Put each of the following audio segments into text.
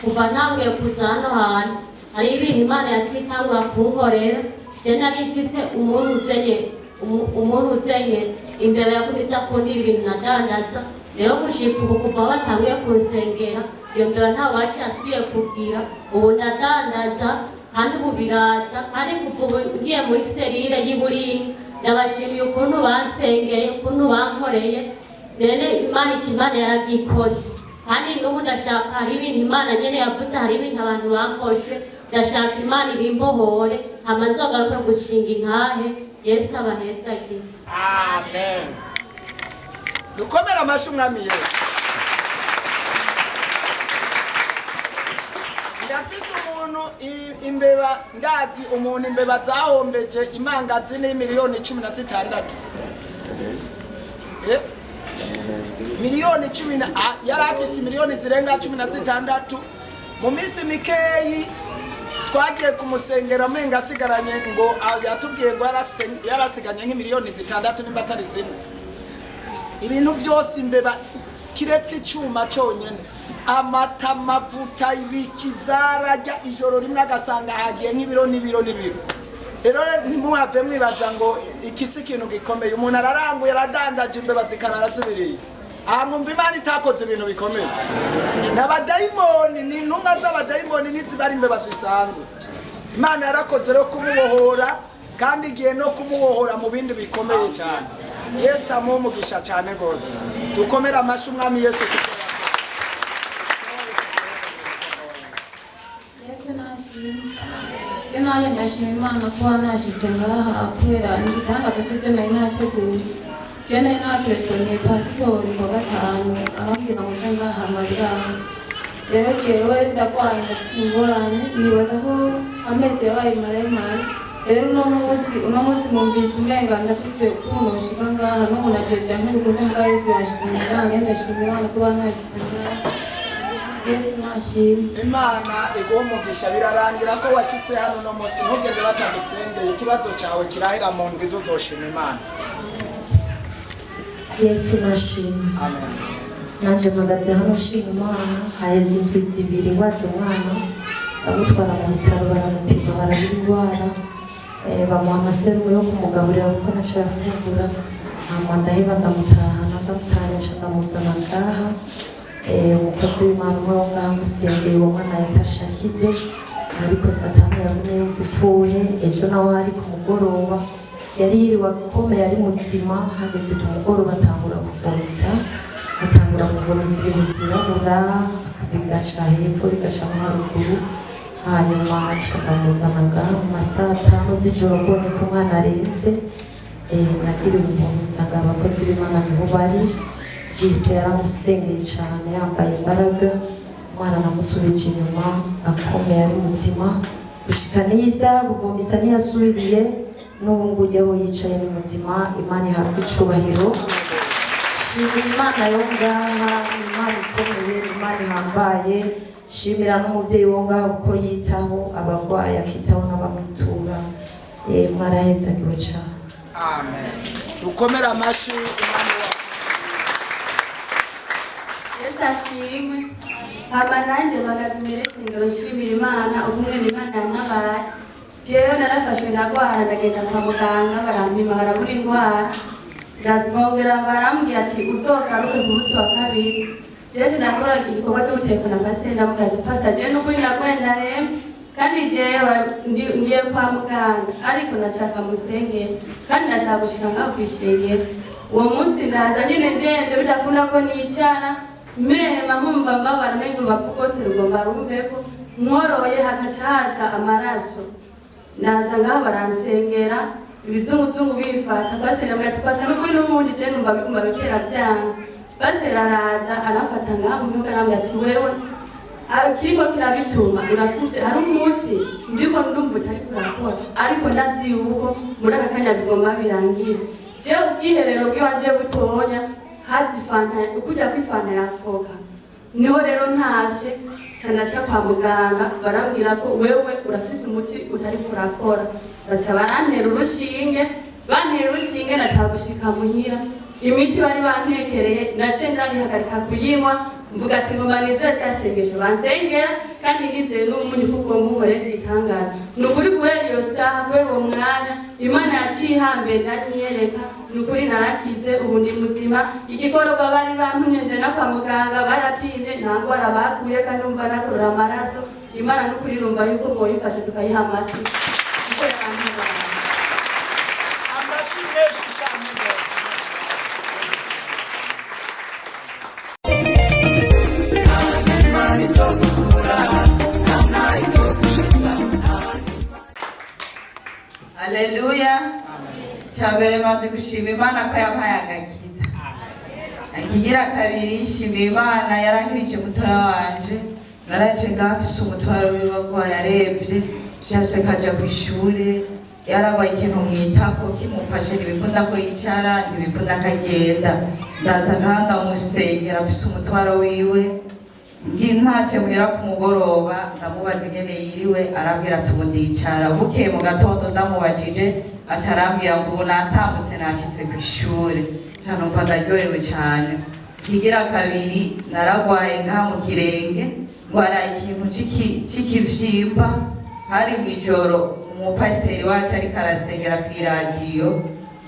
Kuva ntanguye kuza hano hantu, hari ibintu Imana yaciye itangura kunkorera. Je nari mfise umuntu uzenye umuntu uzenye imbeba yakumiza kundira ibintu nadandaza. Rero gushika ubu, kuva aho batanguye kunsengera, iyo mbeba nta wacu yasubiye kugira. Ubu ndadandaza kandi ubu biraza. Kandi kuva ubu ngiye muri cellule y'iBuringa, ndabashimiye ukuntu bansengeye, ukuntu bankoreye. Rero Imana, iki Imana yaragikoze. Kandi n'ubu ndashaka, hari ibintu Imana nyene yavuze, hari ibintu abantu bamboshe, ndashaka Imana ibimbohore, hama nzogaruke gushinga intahe. Yesu abahezagire. Amen. Dukomere amashyi Umwami Yesu. Ndafise umuntu imbeba, ndazi umuntu imbeba zahombeje imangazini y'imiliyoni 16. Miliyoni cumi na yari afise miliyoni zirenga 16. Mu minsi mikeyi twagiye kumusengera, amenga asigaranye ngo yatubwiye ngo yarasiganye nk'imiliyoni 6 nimba atari 4. Ibintu byose imbeba, kiretse icyuma cyonyine, amata, amavuta, ibiki, zarajya ijoro rimwe agasanga hagiye nk'ibiro n'ibiro n'ibiro. Rero ntimuhave mwibaza ngo iki si ikintu gikomeye. Umuntu araranguye, aradandaje, imbeba zikarara zibiriye. Aha mwumva Imana itakoze ibintu bikomeye? N'abadayimoni, ni intumwa z'abadayimoni, ntiziba ari imbeba zisanzwe. Imana yarakoze rero kumubohora, kandi igiye no kumubohora mu bindi bikomeye cyane. Yesu amuhe umugisha cyane rwose. Dukomere amashyi Umwami Yesu kuko yakoze. Yesu nashimwe. Iyo nanjye ndashima Imana kuba nashyize ngaha, kubera ibitangaza si byo nari nateguye. Je nari natelefoniye pasitori kuwa gatanu, arambwira ngo nze ngaha amabiranga. Rero jewe ndagwaye, ndafise ingorane, nibaza ko amezi yabaye maremare. Rero uno munsi numvise umenga ndafise ukuntu noshika ngaha, n'ubu nagenda nk'ibikunda mbwa. Yesu yanshikanye ngaha. Ndashima Imana kuba nashize ngaha. Yesu nashimwe. Imana iguha umugisha. Birarangira ko washyitse hano uno munsi. Ntugende batagusengeye, ikibazo cyawe kirahera mu ndwi uzoshima Imana. Yesu nashimwe. Amen. Nanjye mpagaze hano nshima Imana. Haheze indwi 2 ngwaje umwana, bamutwara mu bitaro, baramupima, barabura indwara. Bamuha amaserumu yo kumugaburira kuko ntaco yafungura. Hama ndaheba, ndamutahana, ndamutahana, nca ndamuzana ngaha. Umukozi w'Imana umwe wo ngaha amusengeye, uwo mwana yatashe akize. Ariko Satani yagumye yumva ifuhe. Ejo nawe hari ku mugoroba, yari yiriwe akomeye, ari muzima, hageze ku mugoroba atangura kuvomisa, atangura kuvomisa ibintu vyirabura, bigaca hepfo, bigaca no haruguru. Hanyuma nca ndamuzana ngaha mu masaha 5 z'ijoro, mbonye ko umwana aremvye. Nagiriwe ubuntu, usanga abakozi b'Imana niho bari. Jisite yaramusengeye cane, yambaye imbaraga. Umwana namusubije inyuma akomeye, ari muzima gushika niza kuvomisa ntiyasubiriye. N'ubu ngubu aho yicaye ni muzima. Imana ihabwa icubahiro. Shimira Imana yo ngaha, Imana ikomeye, Imana ihambaye. Shimira n'umuvyeyi wo ngaha kuko yitaho abarwayi, akitaho n'abamwitura. Mwarahezagiwe cane. Amen. Dukomere amashyi Umwami wacu. Yesu ashimwe. Hama nanjye mpagaze imbere y'ishingiro nshimira Imana ubumwe Imana yantabaye. Jewe narafashwe, ndagwara, ndagenda kwa muganga, barampima, barabura indwara. Ndabongera barambwira ati uzogaruke ku munsi wa kabiri. Jewe nakora igikorwa cyo gutelefona pasiteri, ndamubwira ati: "Pastor, jewe n'ukuri ndagwaye, ndaremba, kandi jewe ngiye kwa muganga, ariko ndashaka musengere, kandi ndashaka gushika ngaho kw'ishengero." Uwo munsi ndaza nyine ndende, bidakunda ko nicara, mema nkumva mbabara, menga urubavu rwose rugomba rumbeko, nkoroye hakaca haza amaraso. Ndaza ngaho, baransengera, ibizunguzungu bifata. Pasiteri ambwira ati: "Pastor, n'ukuri n'ubundi je numva biguma bitera byanga." Pasiteri araza, arafata ngaho mu myuga, arambwira ati: "Wewe kiriko kirabituma urafise, hari umunsi ndiko ndumva utariko urakora, ariko ndazi yuko muri aka kanya bigomba birangire." Jewe ubwiherero bw'iwanje butonya hazi ifanta, ukujya kw'ifanta ya Coca. Niho rero ntashe canaca kwa muganga, barambwira ko wewe urafise umuti utariko urakora. Baca barantera urushinge, bantera urushinge, ndataha gushika muhira. Imiti bari bantekereye naciye ndayihagarika kuyinywa, mvuga ati nguma nizere rya sengesho bansengera kandi nizere n'umunyu kuko munkorera igitangaza. Ni ukuri guhera iyo saha, guhera uwo mwanya, Imana yaciye ihambere iranyiyereka. Ni ukuri narakize, ubu ndi muzima. Igikorwa bari bantumye nje no kwa muganga barapimye, nta ndwara bakuye, kandi numva nakorora amaraso. Imana n'ukuri numva yuko boyifashe tukayiha amashyi kuko yarantabaye. Amashyi menshi cyane rwose. Haleluya! Cyambere manje gushima Imana ko yampaye agakiza. Ikigira kabiri, nshimiye Imana yarankirije mutoya wanje. Naraje ngafise umutwaro wiwe agwaye aremvye, vyose kaja kw'ishure. Yaragwaye ikintu mwitako kimufashe, ntibikunda ko yicara, ntibikunda akagenda. Ndaza ngaha ndamusengera afise umutwaro wiwe. Ntashe muhira ku mugoroba, ndamubaza ingene yiriwe, arambwira ati ubu ndicara. Bukeye mu gatondo ndamubajije, aca arambwira ngo ubu natambutse, nashitse ku ishure. Ca numva ndaryohewe cane. Kigira kabiri, naragwaye ngaha mu kirenge, ngwara ikintu c'ikivyimba. Hari mw'ijoro, umupasiteri wacu ariko arasengera kw'iradiyo,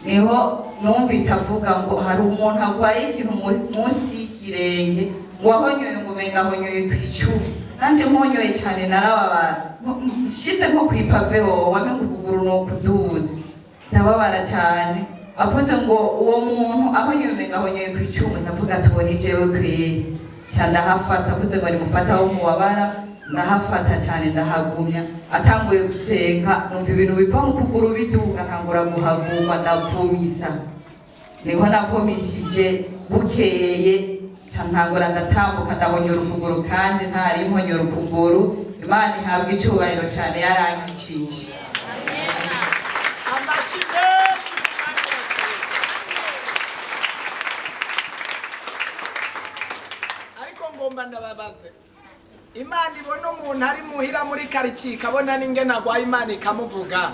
niho numvise avuga ngo hari umuntu agwaye ikintu munsi y'ikirenge, ngo ahonyoye ngo umenga ahonyoye kw'icumu. Nanje mponyoye cane narababara. Nshize nko kw'ipave, wowe wamenga ukuguru nokuduza, ndababara cane. Avuze ngo uwo muntu ahonyoye umenga ahonyoye kw'icumu, ndavuga ati uwo ni jewe kweri. Ca ndahafata. Avuze ngo nimufate aho mubabara, ndahafata cyane ndahagumya. Atanguye gusenga, numva ibintu biva mu kuguru biduga, ntangura guhaguma, ndavumisa. Niho navumishije, bukeye ca ntangura ndatambuka, ndahonyora ukuguru kandi ntari mponyora ukuguru. Imana ihabwa icubahiro cyane, yarangicije. Amashyi menshi cyane. Ariko ngomba ndababaze, Imana ibona umuntu ari muhira muri karitsiye, ikabona n'ingene agwaye, Imana ikamuvuga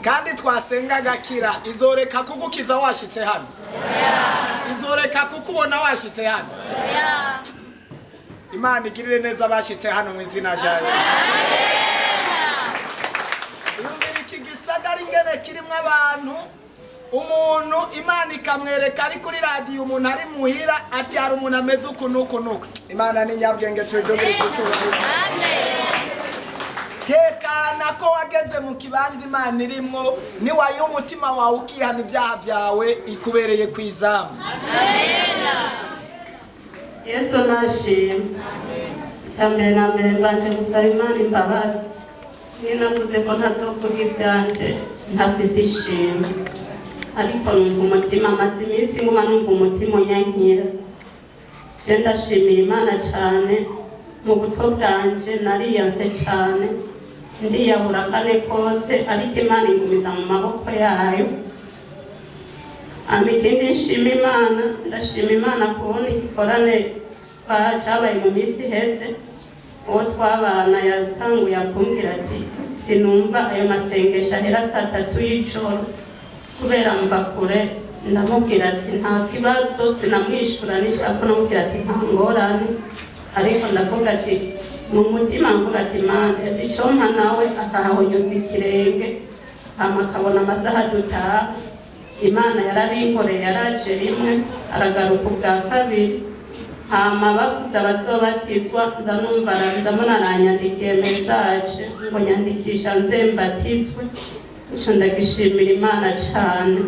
kandi twasenga agakira, izoreka kugukiza washitse hano? Izoreka kukubona washitse hano? Imana igirire neza abashitse hano mu izina rya Yesu. Yumvira iki gisagara ingene kirimo abantu, umuntu Imana ikamwereka ari kuri radiyo, umuntu ari muhira, ati hari umuntu ameze uku n'uku n'uku. Imana ni nyabwenge, tuyidugirize icyubahiro. Tekana ko wageze mu kibanza Imana irimwo. Niwayiha umutima wawe, ukihana ibyaha byawe, ikubereye ku izamu. Yesu nashimwe. Icya mbere na mbere, mbanje gusaba Imana imbabazi. Niyo navuze ko ntazovuga ibyanje ntafise ishimwe, ariko numva umutima, amaze iminsi nguma numva umutima unyankira. Je ndashimiye Imana cyane. Mu buto bwanje nariyanse cyane, ndiyahura kane kose, ariko Imana igumiza mu maboko yayo. Hama ikindi nshima Imana, ndashima Imana kubona igikorane cyabaye mu minsi iheze. Uwo twabana yatanguye akumbwira ati sinumva ayo masengesho ahera saa 3 y'ijoro kubera mva kure. Ndamubwira ati nta kibazo. Sinamwishura n'ishaka, namubwira ati nta ngorane. Ariko ndavuga ati mu mutima, mvuga ati Mana, ese icompa nawe akahahonyuza ikirenge, hama akabona amasaha dutaha. Imana yarabinkoreye, yaraje rimwe, aragaruka ubwa kabiri. Hama bavuze abazobatizwa, nza numva ndabona aranyandikiye message ngo nyandikisha nze mbatizwe. Ico ndagishimira Imana cane.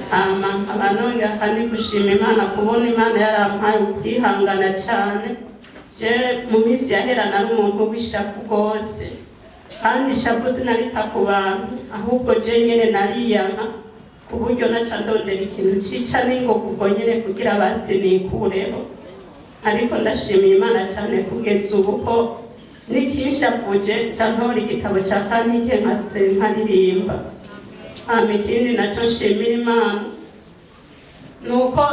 Hama nkaba nongera kandi gushima Imana kubona Imana yarampaye ukwihangana cane. Je mu minsi yahera nari umuntu w'ishavu rwose, kandi ishavu sinarita ku bantu, ahubwo je nyene nariyanka, ku buryo naca ndondera ikintu cica n'ingoga ubwo nyene kugira basi nikureho. Ariko ndashimiye Imana cyane kugeza ubu ko n'ikinshavuje nca ntora igitabo ca cantique nkaririmba. Hama ikindi naco nshimira Imana ni uko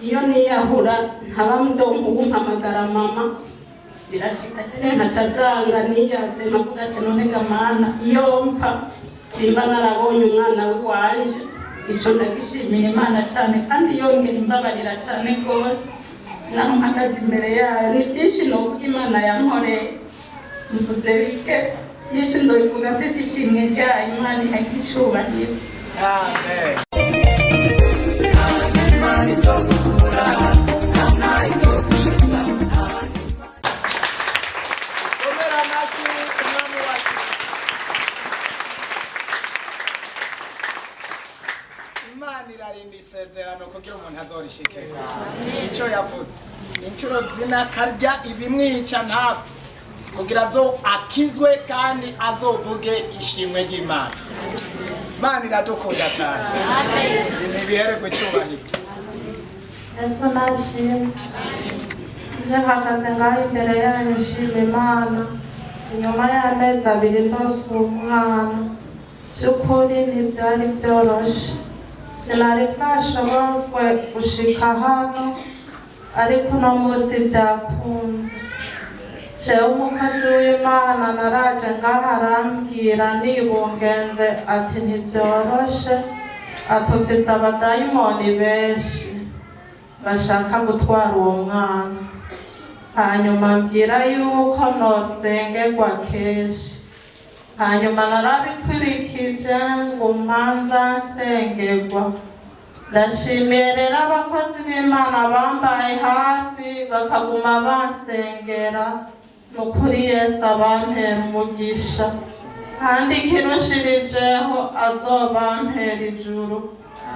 iyo niyahura ntaba ndonka ugumpamagara mama. Birashika nyene nkaca asanga niyase, nkavuga ati none ga Mana, iyo mpfa simba narabonye umwana w'iwanje. Ico ndagishimiye Imana cyane, kandi yongera imbabarira cyane rwose. Naho mpagaze imbere yayo, ni byinshi novuga Imana yankoreye. Mvuze bike, byinshi nzobivuga mfise ishimwe ryayo. Imana ihaga icubahiro. Amen. Komera amashyi Umwami wacu Yesu. Imana irarinda isezerano kugira umuntu azorishikeko. Icyo yavuze inshuro zina karya ibimwica ntapfe, kugira azo akizwe kandi azovuge ishimwe ry'Imana. Imana iradukunda cyane, ntibihererwe icyubahiro. Yesu nashimwe. Nje mpagaze ngaho imbere yanyu nshima Imana. Inyuma y'amezi 2 ndose umwana, by'ukuri ntibyari byoroshe, sinari bwashobozwe gushika hano, ariko uno munsi byakunze. Jewe umukozi w'Imana naraje ngaho arambwira nibungenze, ati ntibyoroshe, ati ufise abadayimoni benshi bashaka gutwara uwo mwana. Hanyuma mbwira yuko nosengerwa kenshi. Hanyuma narabikurikije ngo mpanza nsengerwa. Ndashimiye rero abakozi b'Imana bambaye hafi, bakaguma bansengera. Ni ukuri Yesu abampera umugisha, kandi ikirushirijeho azobampera ijuru.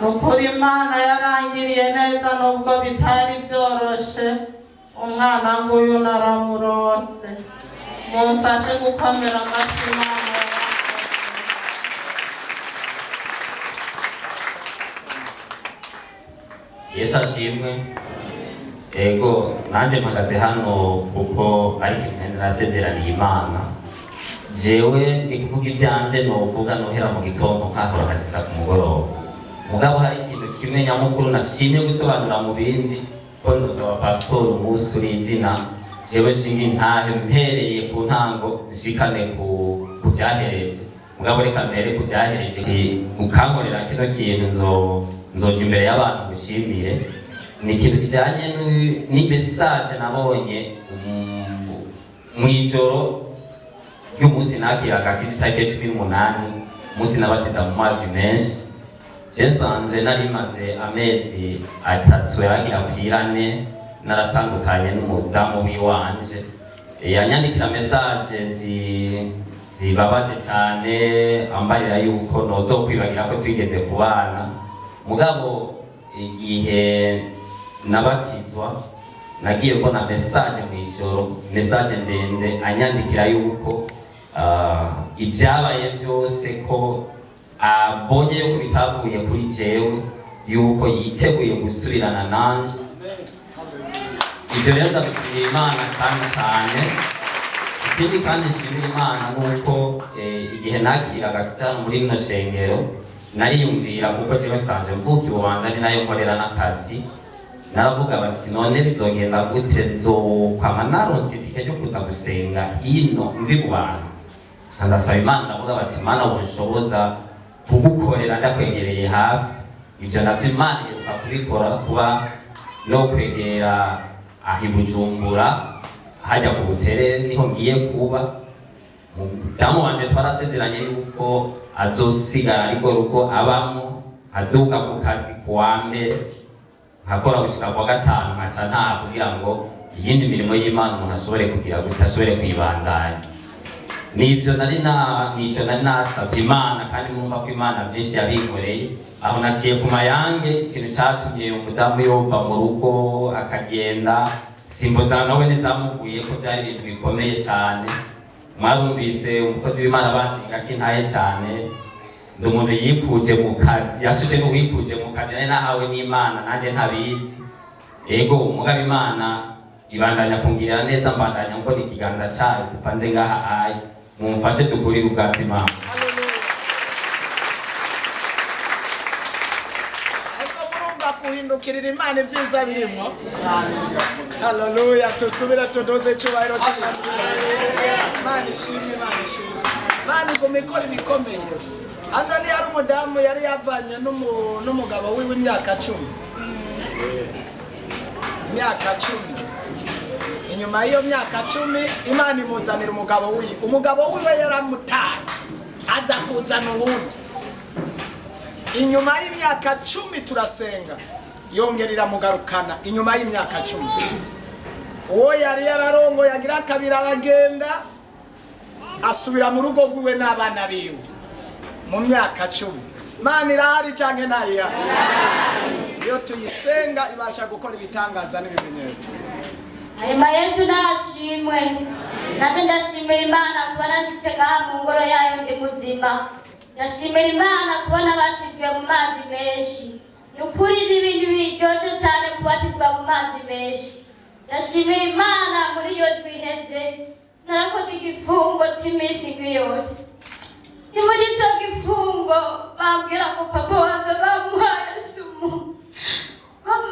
Ni ukuri Imana yarangiriye neza, nubwo bitari byoroshe. Umwana nguyu naramurose. Mumfashe gukomera amashyi Imana. Yesu ashimwe. Ego, nanjye mpagaze hano kuko ari ikintu nasezeraniye Imana. Jewe ni kuvuga ibyanje novuga nohera mu gitondo nkakora nkashitsa ku mugoroba. Mugabo hari ikintu kimwe nyamukuru nashimye gusobanura mu bindi, ko nzosaba pasitori umunsi uri izina jewe nshinga intahe mpereye ku ntango nshikane ku byahereje. Mugabo reka mpere ku byahereje. Ukankorera kino kintu nzoja imbere y'abantu gushimire. Ni ikintu kijanye n'imesaje nabonye mw'ijoro ry'umunsi nakiraga kizitariki 18, umunsi nabatiza mu mazi menshi. Je nsanzwe nari maze amezi 3 yaragira kwirane naratandukanye n'umudamu wiwanje. Yanyandikira message zibabaje cyane, ambarira yuko nozokwibagira ko twigeze kubana. Mugabo igihe nabatizwa nagiye mbona message mw'ijoro, message ndende anyandikira yuko ibyabaye byose ko abonye yuko bitavuye kuri jewe, yuko yiteguye gusubirana nanje. Ibyo rero ndabishimira Imana kandi cyane. Ikindi kandi nshimira Imana nuko igihe nakiraga hano muri rino shengero nariyumvira, kuko jewe nsanzwe mvuka ibubanza ni nayo nkorera n'akazi. Naravuga bati none bizogenda gute, nzokwama naronse itike ryo kuza gusenga hino mvi Bubanza. Ndasaba Imana, ndavuga bati Imana bunshoboza kugukorera ndakwegereye hafi. Ibyo navyo Imana iheruka kubikora, kuba no kwegera aho i Bujumbura hajya ku Butere niho ngiye kuba. Mudamu wanje twarasezeranye yuko azosigara ariko rugo abamo, aduka ku kazi kuwa mbere nkakora gushika kuwa gatanu, nkaca ntaha kugira ngo iyindi mirimo y'Imana umuntu ashobore kugira gute, ashobore kuyibandanya. Nivyo nari na nico nari nasavye Imana, kandi mwumva ko Imana vyinshi yabinkoreye. Aho naciye ku mayange ikintu catumye umudamu yova mu rugo akagenda, simboza nawe ntizamuvuye ko byari ibintu bikomeye cyane. Mwarumvise umukozi w'Imana bashinga ko intaye cyane. Ndi umuntu yikuje mu kazi, yashushe n'uwikuje mu kazi nari nahawe n'Imana nanjye ntabizi. Ego, umugabo Imana ibandanya kungirira neza, mbandanya mbona ikiganza cyayo kuva nje ngaha ayi. Mumfashe dukurire ubwasi Imana. Ariko murumva kuhindukirira Imana ibyiza birimo. Haleluya, tusubire tuduze icyubahiro cy'Imana. Imana ishimwe, Imana ishimwe. Imana iguma ikora ibikomeye. Hano ni hari umudamu yari yavanye n'umugabo wiwe imyaka 10. Imyaka 10. Inyuma y'iyo myaka 10 Imana imuzanira umugabo wiwe. Umugabo wiwe yaramutaye, aza kuzana uwundi. Inyuma y'imyaka 10 turasenga, yongera iramugarukana. Inyuma y'imyaka 10 uwo yari yararongoye agira kabiri aragenda, asubira mu rugo rwiwe n'abana biwe. Mu myaka 10. Imana irahari canke ntayihari? Iyo tuyisenga ibasha gukora ibitangaza n'ibimenyetso. Hanyuma Yesu nashimwe. Nanjye ndashimira Imana kuba nashitse ngaha mu ngoro yayo ndi muzima. Ndashimira Imana kuba nabatijwe mu mazi menshi. Ni ukuri ni ibintu biryoshe cyane kubatizwa mu mazi menshi. Ndashimira Imana muri iyo twiheze narakoze igifungo cy'iminsi indwi yose. Ni muri icyo gifungo bambwira ngo papa wanjye bamuhaye sumu.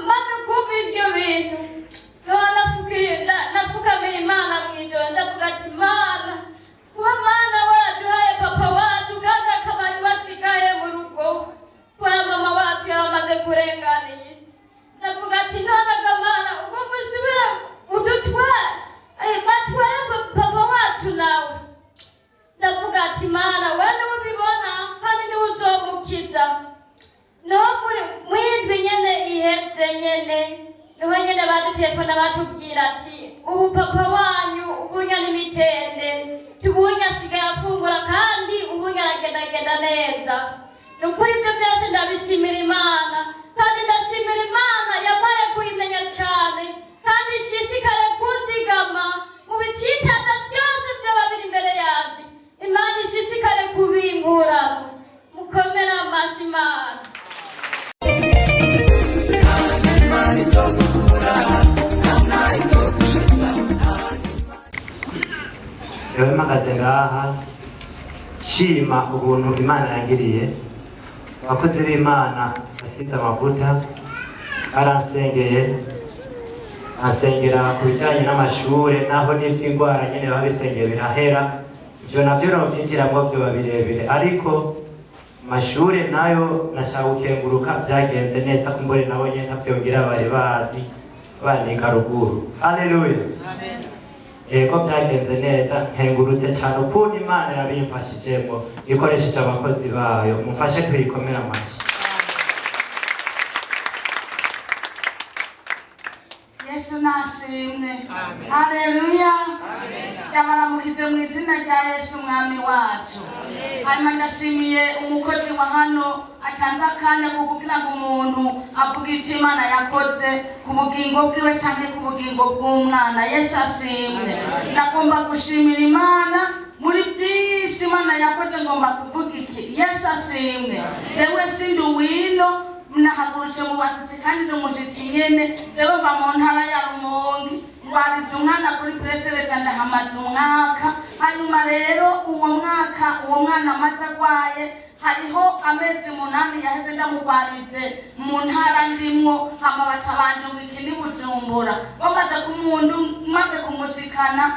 Maze kumva ibyo bintu, nafukamira Imana mu ijoro, ndavuga ati: "Mana, kuba Mana waraduhaye papa wacu kandi akaba ari we asigaye mu rugo, kubera mama wacu yaramaze kurengana iyi si." Ndavuga ati: "None Mana, ubwo musubira udutware, batware papa wacu nawe." Ndavuga ati: "Mana, we niwe ubibona kandi niwe uzomukiza." Niho mwindwi nyene iheze nyene, niho nyene badutelefona batubwira ati: "Ubu papa wanyu ubunya n'imitende, tubunya asigaye afungura kandi ubunya aragendagenda neza." Ni ukuri ibyo byose ndabishimira Imana, kandi ndashimira Imana yampaye kuyimenya cyane, kandi ishishikare kunzigama mu bicitaza byose byaba biri imbere yanjye. Imana ishishikare kubimburamo. Mukomere amashyi Imana. Jewe mpagaze ngaha nshima ubuntu Imana yangiriye. Abakozi b'Imana basize amavuta baransengeye, ansengera ku bijyanye n'amashure, naho n'ivy'indwara nyene babisengeye birahera. Ivyo navyo novyinjiramwo vyoba birebire, ariko amashure nayo nashaka gukenguruka, vyagenze neza. Kumbure nabo nyene ntavyongira bari bazi bandika ruguru. Haleluya! Ego, byagenze neza. Nkengurutse cyane ukuntu Imana yabimfashijemo ikoresheje abakozi bayo. Mumfashe kuyikomera amashyi. Yesu nashimwe, haleluya! Yabaramukije mu izina rya Yesu Umwami wacu. Hanyuma ndashimiye umukozi wa hano atanze akanya ko kugira ngo umuntu avuge icyo Imana yakoze ku bugingo bwiwe cyangwa ku bugingo bw'umwana. Yesu ashimwe. Ndagomba gushimira Imana muri byinshi Imana yakoze. Ngomba kuvuga iki? Yesu ashimwe. Jewe sindi uwino, nahagurutse mu bashyitsi kandi ni umushyitsi nyene. Jewe mva mu ntara ya Rumonge, ngwariza umwana kuri puresereza, ndahamaze umwaka. Hanyuma rero uwo mwaka uwo mwana amaze agwaye, hariho amezi 8 yaheze ndamugwarije mu ntara ndimwo. Hama baca bandungika ini Bujumbura. Bamaze kumundu, maze kumushikana,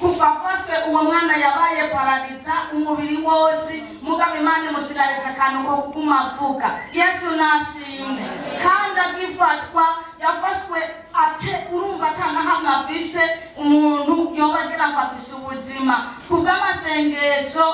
kuva afashwe uwo mwana yabaye parariza umubiri wose, mugabo Imana imushigariza akantu ko kuguma avuga. Yesu nashimwe. Kandi agifatwa yafashwe ate urumva atanahamwe afise umuntu yoba agira ngo afise ubuzima. Kubw'amasengesho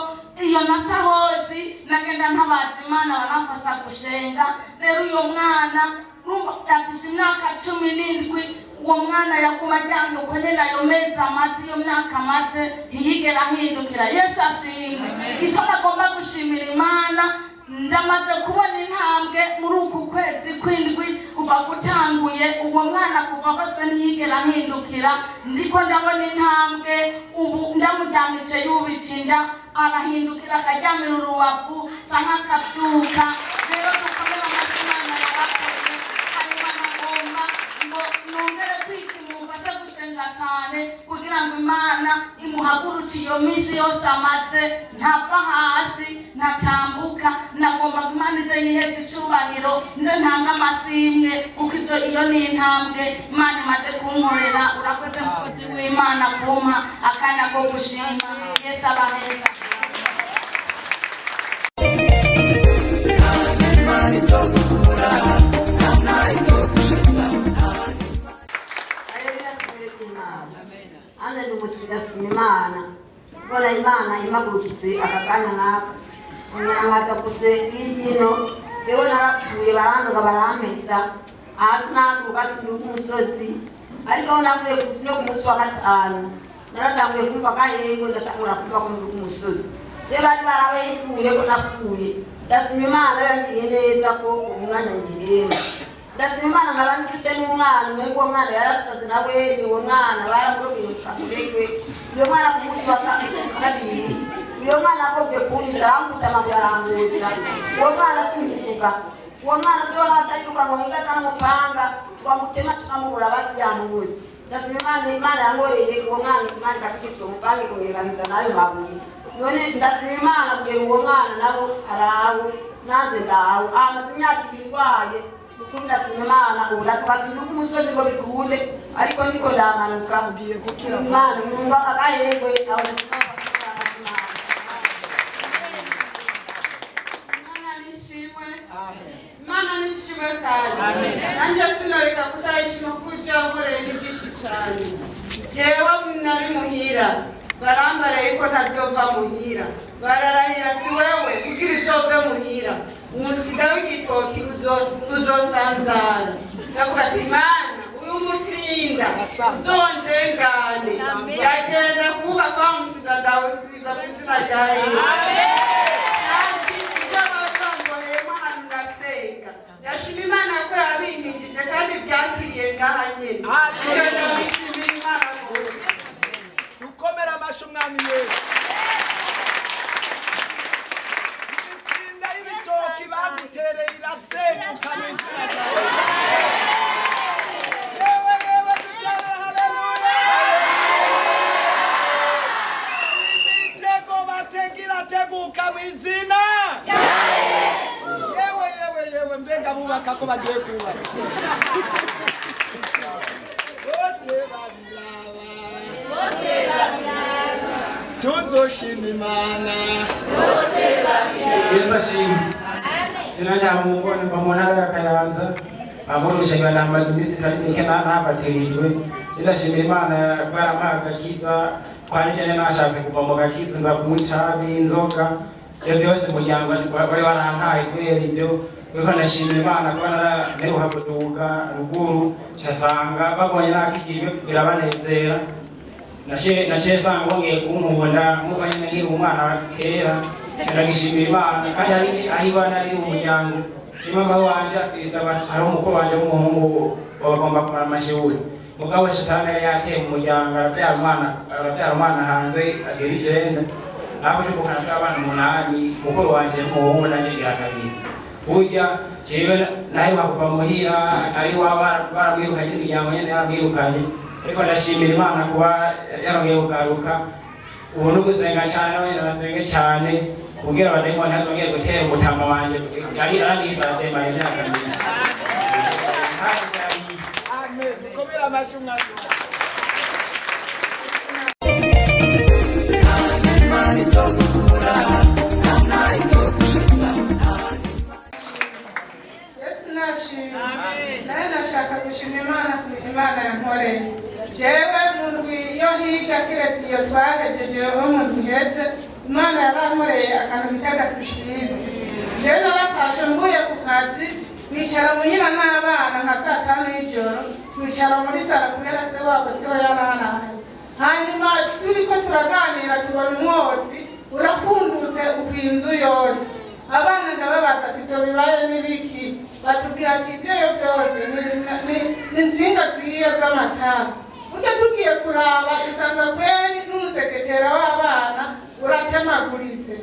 iyo naca hose nagenda ntabaza Imana, baramfasha gusenga. Rero uyo mwana urumva afise imyaka 17. Uwo mwana yaguma aryamye uko nyene ayo mezi amaze, iyo myaka amaze, ntiyigera ahindukira. Yesu ashimwe. Icyo nagomba gushimira Imana, ndamaze kubona intambwe muri uku kwezi kw'indwi kuva gutanguye. Uwo mwana kuva afashwe ntiyigera ahindukira, ndiko ndabona intambwe. Ubu ndamuryamitse yubitse inda, arahindukira akaryamira urubavu canke akavyuka. Rero dukomere amashyi, Imana yarakoze. Hanyuma nagomba ngo nongere kwita mumfashe gusenga cyane kugira ngo Imana imuhagurutse iyo minsi yose amaze ntapfa hasi, ntatambuka. Nagomba ngo Imana ize yiheshe icubahiro, nze ntange amashimwe, kuko ivyo iyo ni intambwe Imana imaze kunkorera. Urakoze mukozi w'Imana kumpa akanya ko gushima. Yesu abaheza. Imana imagurukitse aka kanya nk'aka nkaza gusenga ino. Jewe narapfuye, barandoga, barampeza hasi, naguruka sinduka umusozi. Ariko aho navuye no ku munsi wa gatanu naratanguye kumva akahengwe, ndatangura kumva ko nduka umusozi. Je bari barabayikuye ko napfuye. Ndasima Imana yangiriye neza ko umwanya ngiremba. Ndasima Imana nkaba mfite n'umwana umwe. Uwo mwana yarasaze nawe, ni uwo mwana baramurobeye mu kamuregwe. Uyo mwana ku munsi wa kabiri, uyo mwana agobye kunyica, arambuta amabuye, arambutsa. Uwo mwana sinivuga, uwo mwana siwe naca yiruka ngo hingaza n'umupanga wamutema tukamubura, basi yamubuze. Ndasima Imana, Imana yankoreye uwo mwana, Imana ikakikitira umupanga ikongerekaniza nayo mabuye. None ndasima Imana kugira uwo mwana nabo araho, nanze ndaho, amaze imyaka 2 ndwaye. Ukuri ndasima Imana, ubu ndatukasinduka umusozi ngo bikunde, ariko ndiko ndamanuka. Ugiye gukira. Imana numva akahengwe aho. Imana nishimwe, Imana nishimwe. Kandi nanjye sinoreka kutayishima kuko ibyo yankoreye ni byinshi cyane. Jewe nari muhira, barambaraye ko ntazova muhira. Bararahira ati: "Wewe kugira uzove muhira, umusida w'igitoki uzosanzara." Ndavuga ati: "Imana, uyu mushinga uzonzengane." Yagenda kubaka wa musida, ndawusiba mu izina rya Yesu. Ndashima Imana ko yabinkijije kandi byakiriye ngaha nyine. Ibyo ndabishimira Imana rwose. Dukomere amashyi Umwami Yesu. Imitsinda y'ibitoki bagutereye irasenyuka mu izina rya Yesu. Yewe yewe, dutere haleluya! Imitego batega irateguka mu izina. Yewe yewe yewe, mbega bubaka ko bagiye kubaka, bose babiraba, tuzoshima Imana. Yesu ashimwe. Zina rya Mungu mva mu ntara ya Kayanza, amurusha namaze iminsi itari mike nabatirijwe. Ndashimira Imana ko yarampaye agakiza. Kwari jene nashatse kuva mu gakiza, nza kunywa itabi, inzoga, ibyo byose. Umuryango wari warantaye kubera ibyo. Ariko ndashimira Imana kuba naraheruka kuduga ruguru, nsanga babonye nakijijwe, birabanezera. Nashiye nsanga bongeye kunkunda nkuko nyine nkiri umwana kera. Ndagishimira Imana. Kandi hari aho ibana ari umuryango, mama wanje afise hari umukuru wanje w'umuhungu bagomba kumara amashuri, mugabo shitani yari yateye mu muryango, arabyara umwana hanze agera 9. Naho tuvukana turi abana 8, mukuru wanje w'umuhungu nanjye ngira kabiri. Burya jewe naheruka kuva muhira, ari iwabo baramwirukanye, imiryango nyene yaramwirukanye. Ariko ndashimira Imana kuba yarongeye kugaruka. Ubu no gusenga cyane, n'abanyene basenge cyane kugira abadayimoni ntazongere gutera umutama wanje yari aranisatemara imyaka myinshi. Amen. Dukomere amashyi Umwami wacu. Yesu nashimwe. Nawe nashaka gushima Imana ku bintu Imana yankoreye. Jewe mu ndwi yo hirya, kiretse iyo twahejeje yo mu ndwi iheze, Imana yarankoreye akantu bita agasishizi. Jewe naratashe mvuye ku kazi, twicara muhira n'abana nka saa 5 y'ijoro, twicara muri sara kubera se wabo siho yararaye. Hanyuma turiko turaganira, tubona umwotsi urafundutse ukwiye inzu yose. Abana ndababaza ati: "Ivyo bibaye n'ibiki?" Batubwira ati: "Ivyo byose ni insinga zigiye z'amatara." Burya tugiye kuraba, dusanga kweri n'umuseketera w'abana uratemaguritse.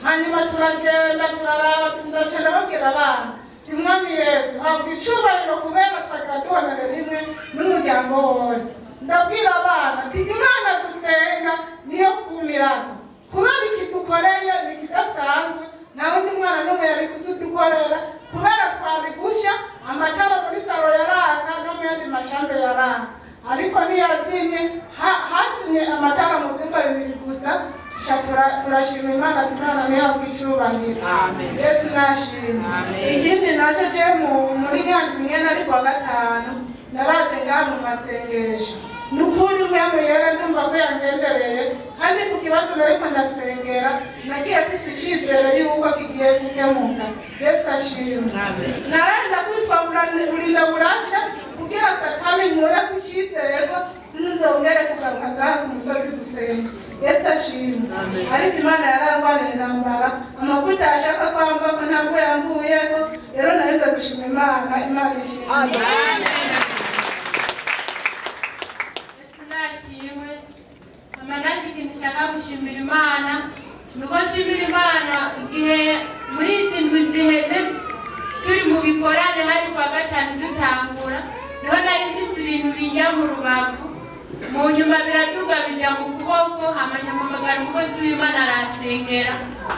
Hanyuma turagenda turaraba, ndaca ndababwira abana: "Umwami Yesu habwa icubahiro kubera twagaduhanire rimwe n'umuryango wose." Ndabwira abana ati: "Imana gusenga niyo kumirako, kubera iki dukoreye ni ikidasanzwe, nta wundi mwana n'umwe yari kudukorera, kubera twari gushya. Amatara muri saro yaraka no mu yandi mashambre yaraka, ariko ntiyazimye. Hazimye amatara mu byumba bibiri gusa." Tuca turashima Imana ati: "Imana ntihabwe icubahiro." Yesu nashimwe. Ikindi naco, je muri nyandwi nyene, ari kuwa gatanu, naraje ngaha mu masengesho. Ni ukuri Mpwemu Yera ndumva ko yangendereye, kandi ku kibazo nariko ndasengera nagiye mfise icizere yuko kigiye gukemuka. Yesu ashimwe. Naranza kwitwa burinda buraca kugira Satani nkure ku cizere ko sinuzongere kugaruka ngaha ku musozi gusenga. Yesu ashimwe. Ariko Imana yarangwanira intambara, amavuta yashaka ko ambako ntabwo yambuyeko. Rero narinze gushima Imana. Imana ishimwe. Nashimwe. Mama, nanjye ikintu nshaka gushimira Imana ni uko nshimira Imana igihe muri izi ndwi ziheze turi mu bikorane, hari kwa gatanu dutangura, niho nari mfise ibintu bijya mu rubavu, mu nyuma biraduga bijya mu kuboko. Amanyamamagara umukozi w'Imana arasengera,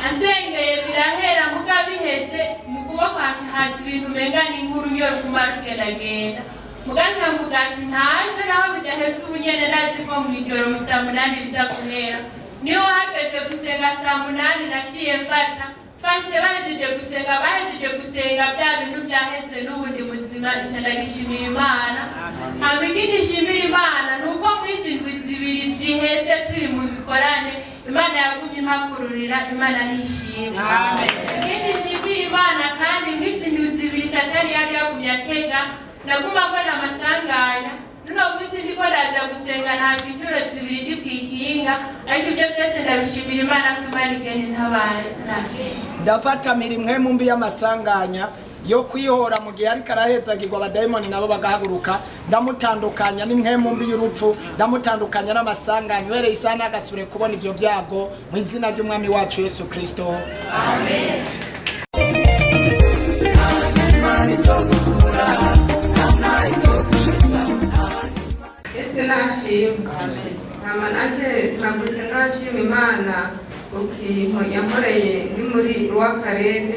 asengeye birahera. Muga biheze mu kuboko haza ibintu umenga ni inkuru yo ruguma rugendagenda. Muganga mvuga ati ntacyo, naho bidaheze ubu nyene ndazi ko mw'ijoro mu saa 8 biza guhera. Niho hageze gusenga saa 8, naciye mfata mfashe, bahejeje gusenga bya bintu byaheze n'ubundi muzima. Ica ndagishimira Imana. Hama ikindi nshimira Imana ni uko mw'izi ndwi 2 ziheze turi mu bikorane, Imana yagumye impakururira. Imana nishimwe. Ikindi nshimira Imana kandi, mw'izi ndwi 2 Satani yari yagumye atega, naguma mbona amasanganya. Nuno munsi ndiko ndaza gusenga ntabwo inshuro 2 ndi kwikinga, ariko ibyo byose ndabishimira Imana ko Imana igenda intabara. Sinashimira. Ndafata mirimwe mumbi y'amasanganya yo kwihora mu gihe ariko arahezagirwa, abadayimoni nabo bagahaguruka. Ndamutandukanya n'impwemu mbi y'urupfu, ndamutandukanya n'amasanganya. Uhereye isaha ntagasubire kubona ivyo byago mu izina ry'Umwami wacu Yesu Kristo. Amen. Yesu nashimwe. Hama nanjye mpagurutse ngashima Imana ku kintu yankoreye ni muri rw'akarere.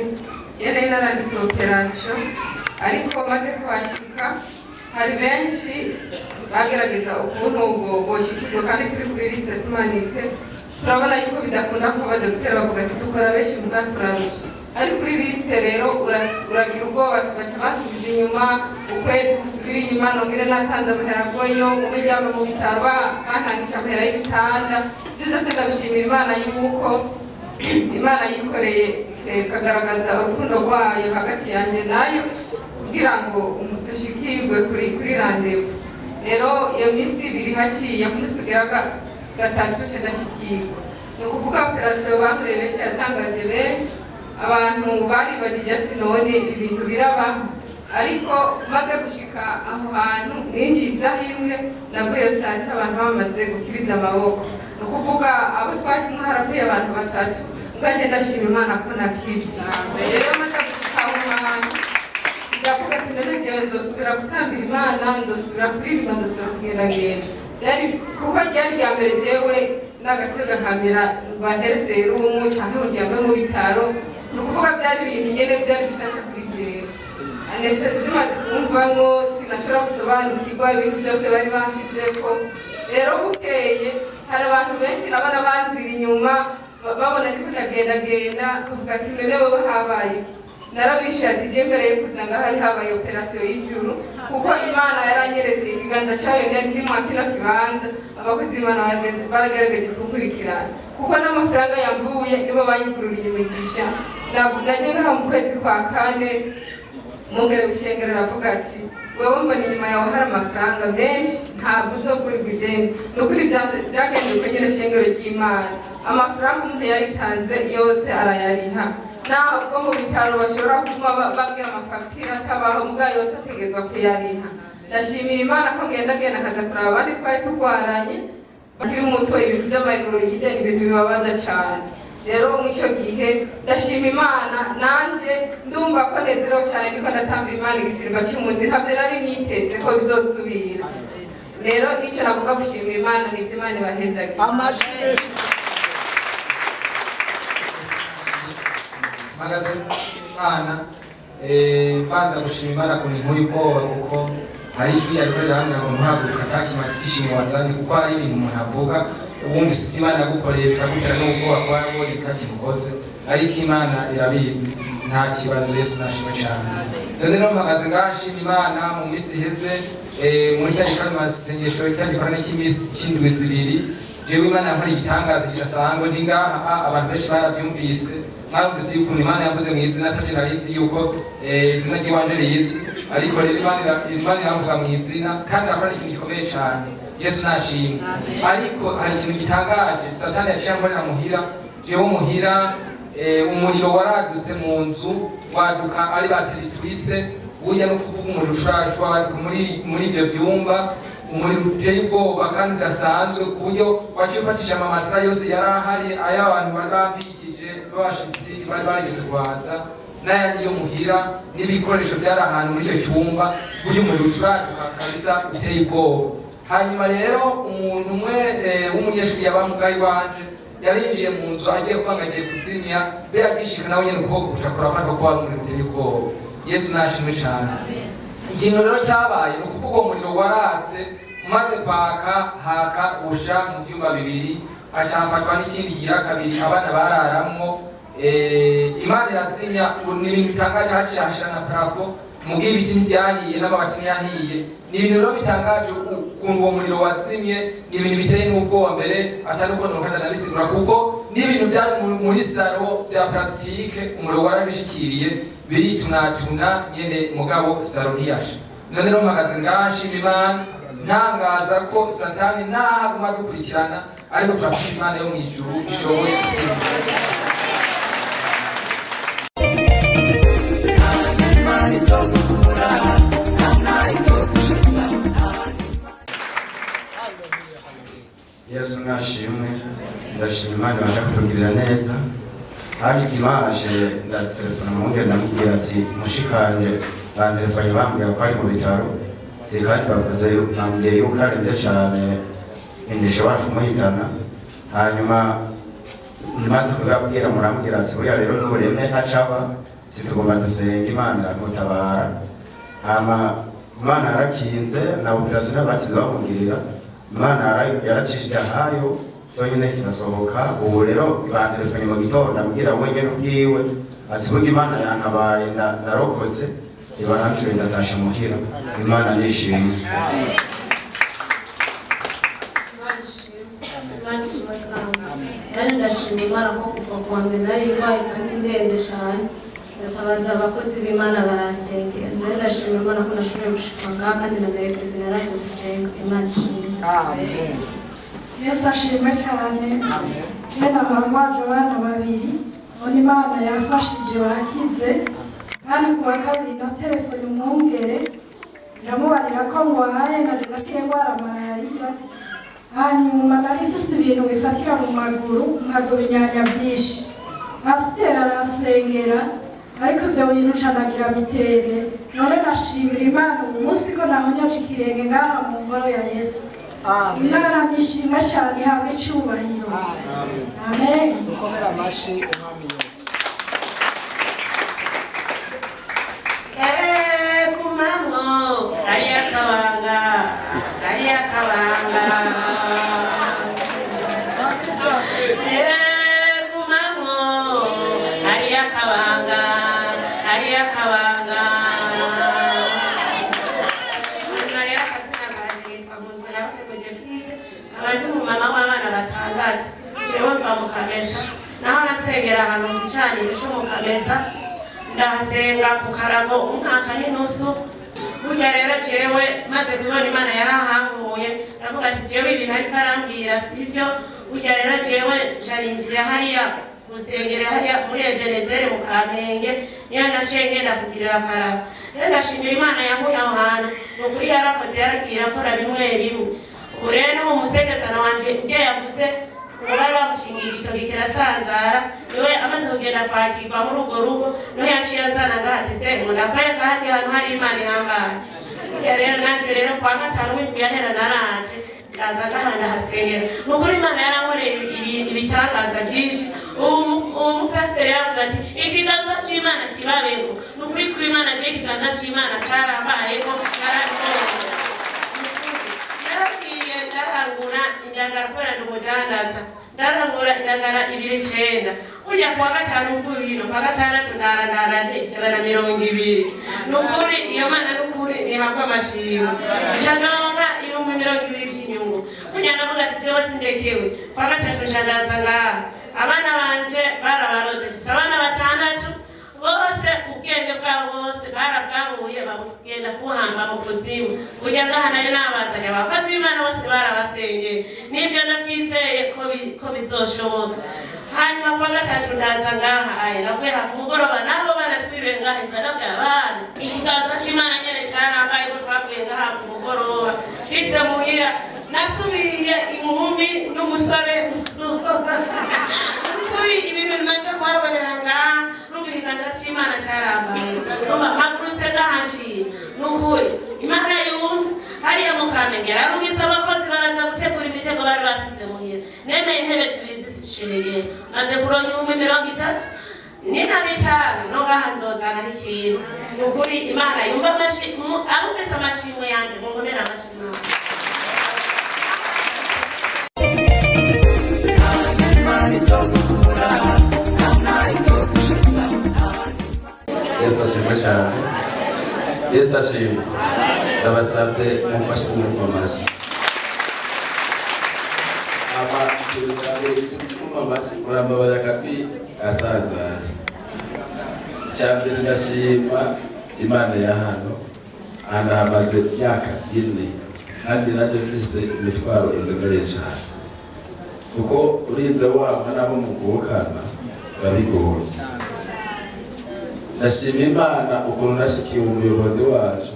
Jewe nari narandika opération, ariko maze kuhashika hari benshi bagerageza ukuntu boshikirwa, kandi turi kuri liste tumanitse. Turabona yuko bidakunda ko abadogiteri bavuga ati dukora benshi muga turarusha ari kuri liste. Rero uragira ubwoba, tugaca basubiza inyuma ukwezi gusubira inyuma, nongere natanze amahera agoyo umujyama mu bitaro, bantangisha amahera y'ibitanda. Ibyo byose ndabishimira Imana yuko Imana yikoreye ikagaragaza urukundo rwayo hagati yanjye nayo kugira ngo dushikirwe kuri rendez-vous. Rero iyo minsi 2 haciye, ku munsi ugera gatatu nce ndashikirwa. Ni ukuvuga opération bakoreye benshi yatangaje benshi, abantu baribagije ati none ibi bintu birabaho? Ariko maze gushika aho hantu ninjiye isaha 1, navuye saa 6 abantu bamaze gukiriza amaboko. Ni ukuvuga abo twari kumwe haravuye abantu batatu. Ubwanjye ndashima Imana ko nakize. Rero maze gushika aho hantu ndavuga ati none jewe nzosubira gutambira Imana, nzosubira kuririmba, nzosubira kugendagenda? Byari kuko ryari rya mbere jewe n'agatega kamera bahere serumu canke ngo ndyame mu bitaro. Ni ukuvuga byari ibintu nyene byari bishasha kuri jewe. Anesthésie zimaze kumvamwo sinashobora gusobanukirwa ibintu byose bari banshizeko. Rero bukeye hari abantu benshi nabona banzira inyuma, babona ndiko ndagendagenda, bavuga ati none wewe habaye? Narabishyuye ati je mbere yo kuza ngaha hari habaye opération y'ijuru, kuko Imana yaranyeretse ikiganza cyayo. Nari ndi mwa kino kibanza, abakozi b'Imana baragerageje kunkurikirana, kuko n'amafaranga yamvuye nibo banyugururiye imigisha. Naje ngaha mu kwezi kwa kane, mwongere gushengera aravuga ati wewe mbona inyuma yawe hari amafaranga menshi, ntabwo uzogurirwa ideni. Ni ukuri byagenze uko nyine. Shengero ry'Imana, amafaranga umuntu yayitanze yose arayariha, naho ubwo mu bitaro bashobora kuguma bagira amafagitire atabaho, mbwa yose ategerezwa kuyariha. Ndashimira Imana ko ngendagenda nkaza kuraba abandi twari turwaranye bakiri muto. Ibintu by'amahémorroïdes ni ibintu bibabaza cyane. Rero muri icyo gihe ndashima Imana, nanjye ndumva ko nezerewe cyane, ndiko ndatambira Imana igisirimba cy'umunsi, ntabyo nari niteze ko bizosubira. Rero icyo nagomba gushimira Imana ni ibyo. Imana ibahezaga. Amashyi menshi. Mpagaze Imana, mbanza gushima Imana ku bintu ubwoba, kuko hari ijwi yariko rirambwira ngo ntuhaguruka atakimaze ibyishimo wazanye, kuko hari ibintu umuntu avuga ubundi Imana yagukoreye bikagutera n'ubwoba kuba wabonye itakimukoze, ariko Imana irabizi, nta kibazo. Yesu nashimwe cyane. None rero mpagaze ngaha nshima Imana. Mu minsi iheze, muri cya gikorane masengesho, cya gikorane cy'iminsi cy'indwi 2, jewe Imana yankora igitangaza kidasanzwe. Ndi ngaha, abantu benshi barabyumvise, mwumvise yukuntu Imana yavuze mu izina atabyo narizi yuko izina ry'iwanje rizwi, ariko rero Imana iravuga mu izina kandi akora ikintu gikomeye cyane. Yesu nashimwe. Ariko hari ikintu gitangaje Satani yaciye ankorera muhira. Jewe muhira, umuriro waradutse mu nzu, waduka ari bateri itwitse. Burya no kuvuga umuriro ushurashwa muri ivyo vyumba, umuriro uteye ubwoba kandi udasanzwe, ku buryo waciye ufatisha amamatera yose yari ahari, ay'abantu bari bambikije b'abashitsi bari barigeze kuhaza, n'ayandi yo muhira, n'ibikoresho byari ahantu muri icyo cyumba, burya umuriro ushuraduka kabisa uteye ubwoba. Hanyuma rero umuntu umwe w'umunyeshuri yaba mugayi wanje yarinjiye mu nzu agiye kwanga, agiye kuzimya, be agishika nawe nyene ukuboko kuca kurafatwa ko wari umuriro uteye ubwoba. Yesu nashimwe cane. Ikintu rero cyabaye ni ukuvuga uwo muriro waratse, umaze kwaka haka usha mu vyumba bibiri, haca hafatwa n'ikindi kigira kabiri abana bararamwo. Imana irazimya. Ni ibintu bitangaje, haciye hashira na plafond, mugihe ibiti ntibyahiye n'amabati ntiyahiye. Ni ibintu rero bitangaje ukuntu uwo muriro wazimye. Ni ibintu biteye n'ubwoba mbere atari uko nokanda ndabisigura, kuko n'ibintu byari muri salon bya plastique umuriro warabishikiriye biritunatuna nyene, mugabo salon ntiyashe. None rero mpagaze ngaha nshima Imana, ntangaza ko Satani naho aguma dukurikirana, ariko turafite Imana yo mu ijuru ishoboye kutubikira. Yesu nashimwe. Ndashima Imana ibasha kutugirira neza. Haje dimanche, ndatelefona mwungere, ndamubwira ati mushikanje bantelefanye bambwira ko ari mu bitaro, kandi bavuze bambwiye yuko arembye cane, ntishobora kumuhitana. Hanyuma maze kubibabwira, murambwira ati buriya rero n'ubureme acaba, tugomba dusenga Imana iramutabara. Hama Imana yarakinze na opération batize bamubwira, Imana yaracishije ahayo cyonyine kirasohoka. Ubu rero bantelefanye mu gitondo, ambwira wenyine ubwiwe ati burya Imana yantabaye, narokotse, ibarancuye, ndatashe muhira. Imana nishimwe. Nanjye ndashima Imana ko kuva kuwa mbere nari ndwaye kandi ndende cyane, ndatabaza abakozi b'Imana barasengera. Nanjye ndashima Imana ko nashoboye gushika ngaha, kandi na mercredi naraje gusenga. Imana ishimwe. Yesu ashimwe cyane. Bene abangwaje abana babiri, none Imana yafashije bakize. Kandi ku wa kabiri na telefone umwungere, ndamubarira ko ngwaye, naje naciye ndwara malariya. Hanyuma nari mfise ibintu bifatira mu maguru, nkagoba inyanya byinshi. Pasiteri arasengera, ariko ivyo bintu canagira mitende. None nashimira Imana uyu munsi ko nahonyaje ikirenge ngaha mu ngoro ya Yesu. Imana nishimwe cyane, ihabwe icubahiro. Amen. Dukomere amashi Umwami Yesu. Kumamwo kariya kabanga, kariya kabanga. Kumamwo kariya kabanga, kariya kabanga. Rero akazina kanje yitwa Nkundwanabatego Jevide, nkaba ndi umumama w'abana batandatu. Jewe mva mu Kamesa, naho nasengera ahantu mu gicaniro co mu Kamesa, ndahasenga ku karago umwaka n'inusu. Burya rero jewe maze kubona Imana yarahankuye, ndavuga ati jewe ibintu ariko arambwira sivyo. Burya rero jewe ncarinjira hariya kusengera hariya muri Ebenezeri mu Kamenge, niyo naciye ngenda kugirira akarabo. Rero ndashimira Imana yankuye aho hantu, ni ukuri yarakoze, yaragiye irakora bimwe bimwe. Ubu rero n'uwo musengezana wanje ibyo yavuze ngo bari bamushingiye igitoki kirasanzara, niwe amaze kugenda kwakirwa muri urwo rugo, niho yaciye anzana ngaha ati se ngo ndakwereka ahandi hantu hari Imana ihambaye. Burya rero nanje rero kwa gatanu w'indwi yahera naraje, ndaza ngaha ndahasengera. Ni ukuri Imana yarankoreye ibitangaza byinshi. Uwo mupasiteri yaravuze ati ikiganza c'Imana kibabeko. Ni ukuri kw'Imana, je ikiganza c'Imana carambayeko, narabibonye. Naragiye ndarangura indagara kubera ndi umudandaza, ndarangura indagara 900. Kujya kuwa gatanu mvuye ino kuwa gatandatu ndarandaraje 120. Nukuri iyo mana nukuri nihakwa amashimwe. Nca 20,000 vy'inyungu. Kujya navuga ati jewe sindekewe. Kuwa gatatu nca ndaza ngaha. Abana banje barabaroze. Mfise abana 6 bose ubwenge bwabo bose barabwabuye bagenda kuhamba mu kuzimu. Burya ngaha nari nabazanye abakozi b'Imana bose barabasengeye. Nibyo nabyizeye ko bizoshoboka. Hanyuma kuwa gatatu ndaza ngaha aye navuye ku mugoroba nabo bana twiriwe ngaha nza ndabwira abana ikiganza c'Imana nyene carambaye ko twavuye ngaha ku mugoroba nshitse muhira nasubiye inkumi n'umusore kuri ibintu bimaze kuhabonera ngaha n'ubu ikiganza c'Imana carambaye. Mpagurutse ngaha nshiye nukuri Imana yumva hariya mu Kamenge yararungitse abakozi baraza gutegura imitego bari basize muhira. Nemeye intebe zibiri zishiriye maze kuronka 30,000 nina 5 no ngaha nzozanaho ikintu. Nukuri Imana yumva abumvise amashimwe yanje munkomere amashimwe. Yesu ashimwe cyane. Yesu ashimwe. Ndabasabye mumfashe kumva amashyi. Aba ikintu cya mbere gituma amashyi murambabara akajwi asanzaye. Icya mbere ndashima Imana ya hano. Ahantu hamaze imyaka 4 kandi naje mfise imitwaro iremereye cyane. Kuko urinze wama n'abo muvukana biba bigoye. Ndashima Imana ukuntu nashikiye umuyobozi wacu.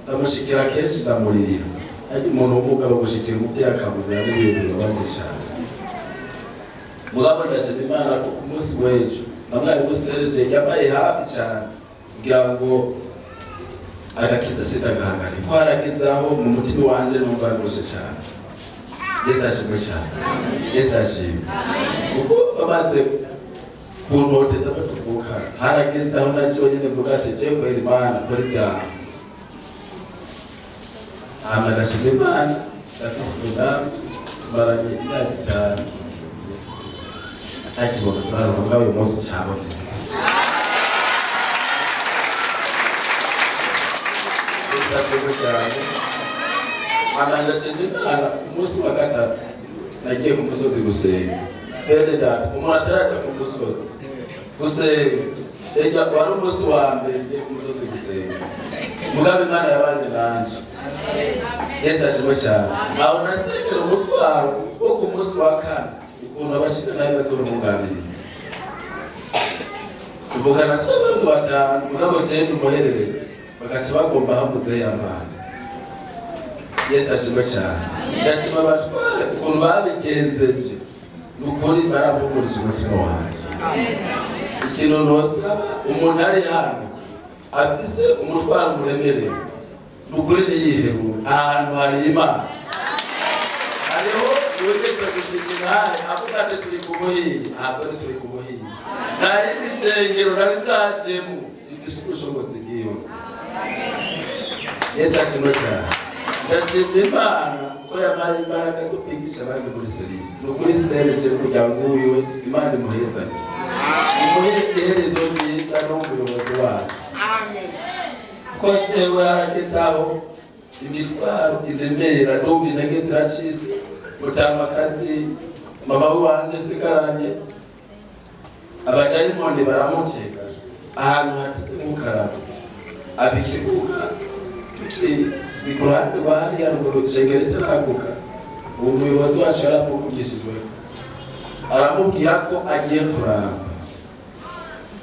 Ndamushikira kenshi ndamurira. Ariko umuntu w'umugabo gushikira umuvyeyi akamurira n'ibintu bibabaje cyane. Mugabo ndashima Imana ko ku munsi w'ejo na mwarimu Serge yabaye hafi cyane kugira ngo agakiza sindagahangane. Ko harageze aho mu mutima wanje numva ngushe cyane. Yesu ashimwe cyane. Yesu ashimwe. Kuko bamaze kuntoteza batuvuka harageze aho naje nyine mvuga ati jewe kwera Imana kora ibyaha. Hama ndashima Imana ndafise umudamu tumaranye imyaka 5 atakibono turaronka mugabo uyu munsi cabonetse. Ndashimwe cyane. Hama ndashima Imana ku munsi wa gatatu nagiye ku musozi gusenga. Bene data umuntu ataraja ku musozi gusenga ejya wari umunsi wa mbere ngiye ku musozi gusenga. Mugabo Imana yabanye nanje. Yesu ashimwe cyane. Aho nasengera umutwaro wo ku munsi wa kane ukuntu abashinga nabi bazomunganiriza. Tuvukana tw'abantu 5 mugabo jewe ndumuhererezi bagaca bagomba havuze y'Imana. Yesu ashimwe cyane. Ndashima abatware ukuntu babigenzeje. Nukuri barahumurije umutima wanjye. Ikintu nosaba umuntu ari hano afise umutwaro muremereye nukuri ntiyihebure. Ahantu hari Imana hariho uwujejwe gushima intahe avuga ati turi ku buhiye. Ahabwo ntituri ku buhiye. Nta yindi shengero nari bwajemo ifise ubushobozi bw'iyo. Yesu ashimwe cyane. Ndashima Imana ko yampaye imbaraga zo kwigisha abandi muri serire. Nukuri Serge umuryango wiwe Imana imuhezanye. Imuhe iherezo ryiza n'umuyobozi wacu. Ko jewe harageze aho imitwaro iremera ndumva intege ziracitse. Mutamakazi mama wanje sigaranye abadayimoni baramutega ahantu hateze nk'ukaraba abikibuga tukiri ku ruhande rwa hariya ruguru shengero itaraguka. Uwo muyobozi wacu yaramuvugishijwe aramubwira ko agiye kuraba.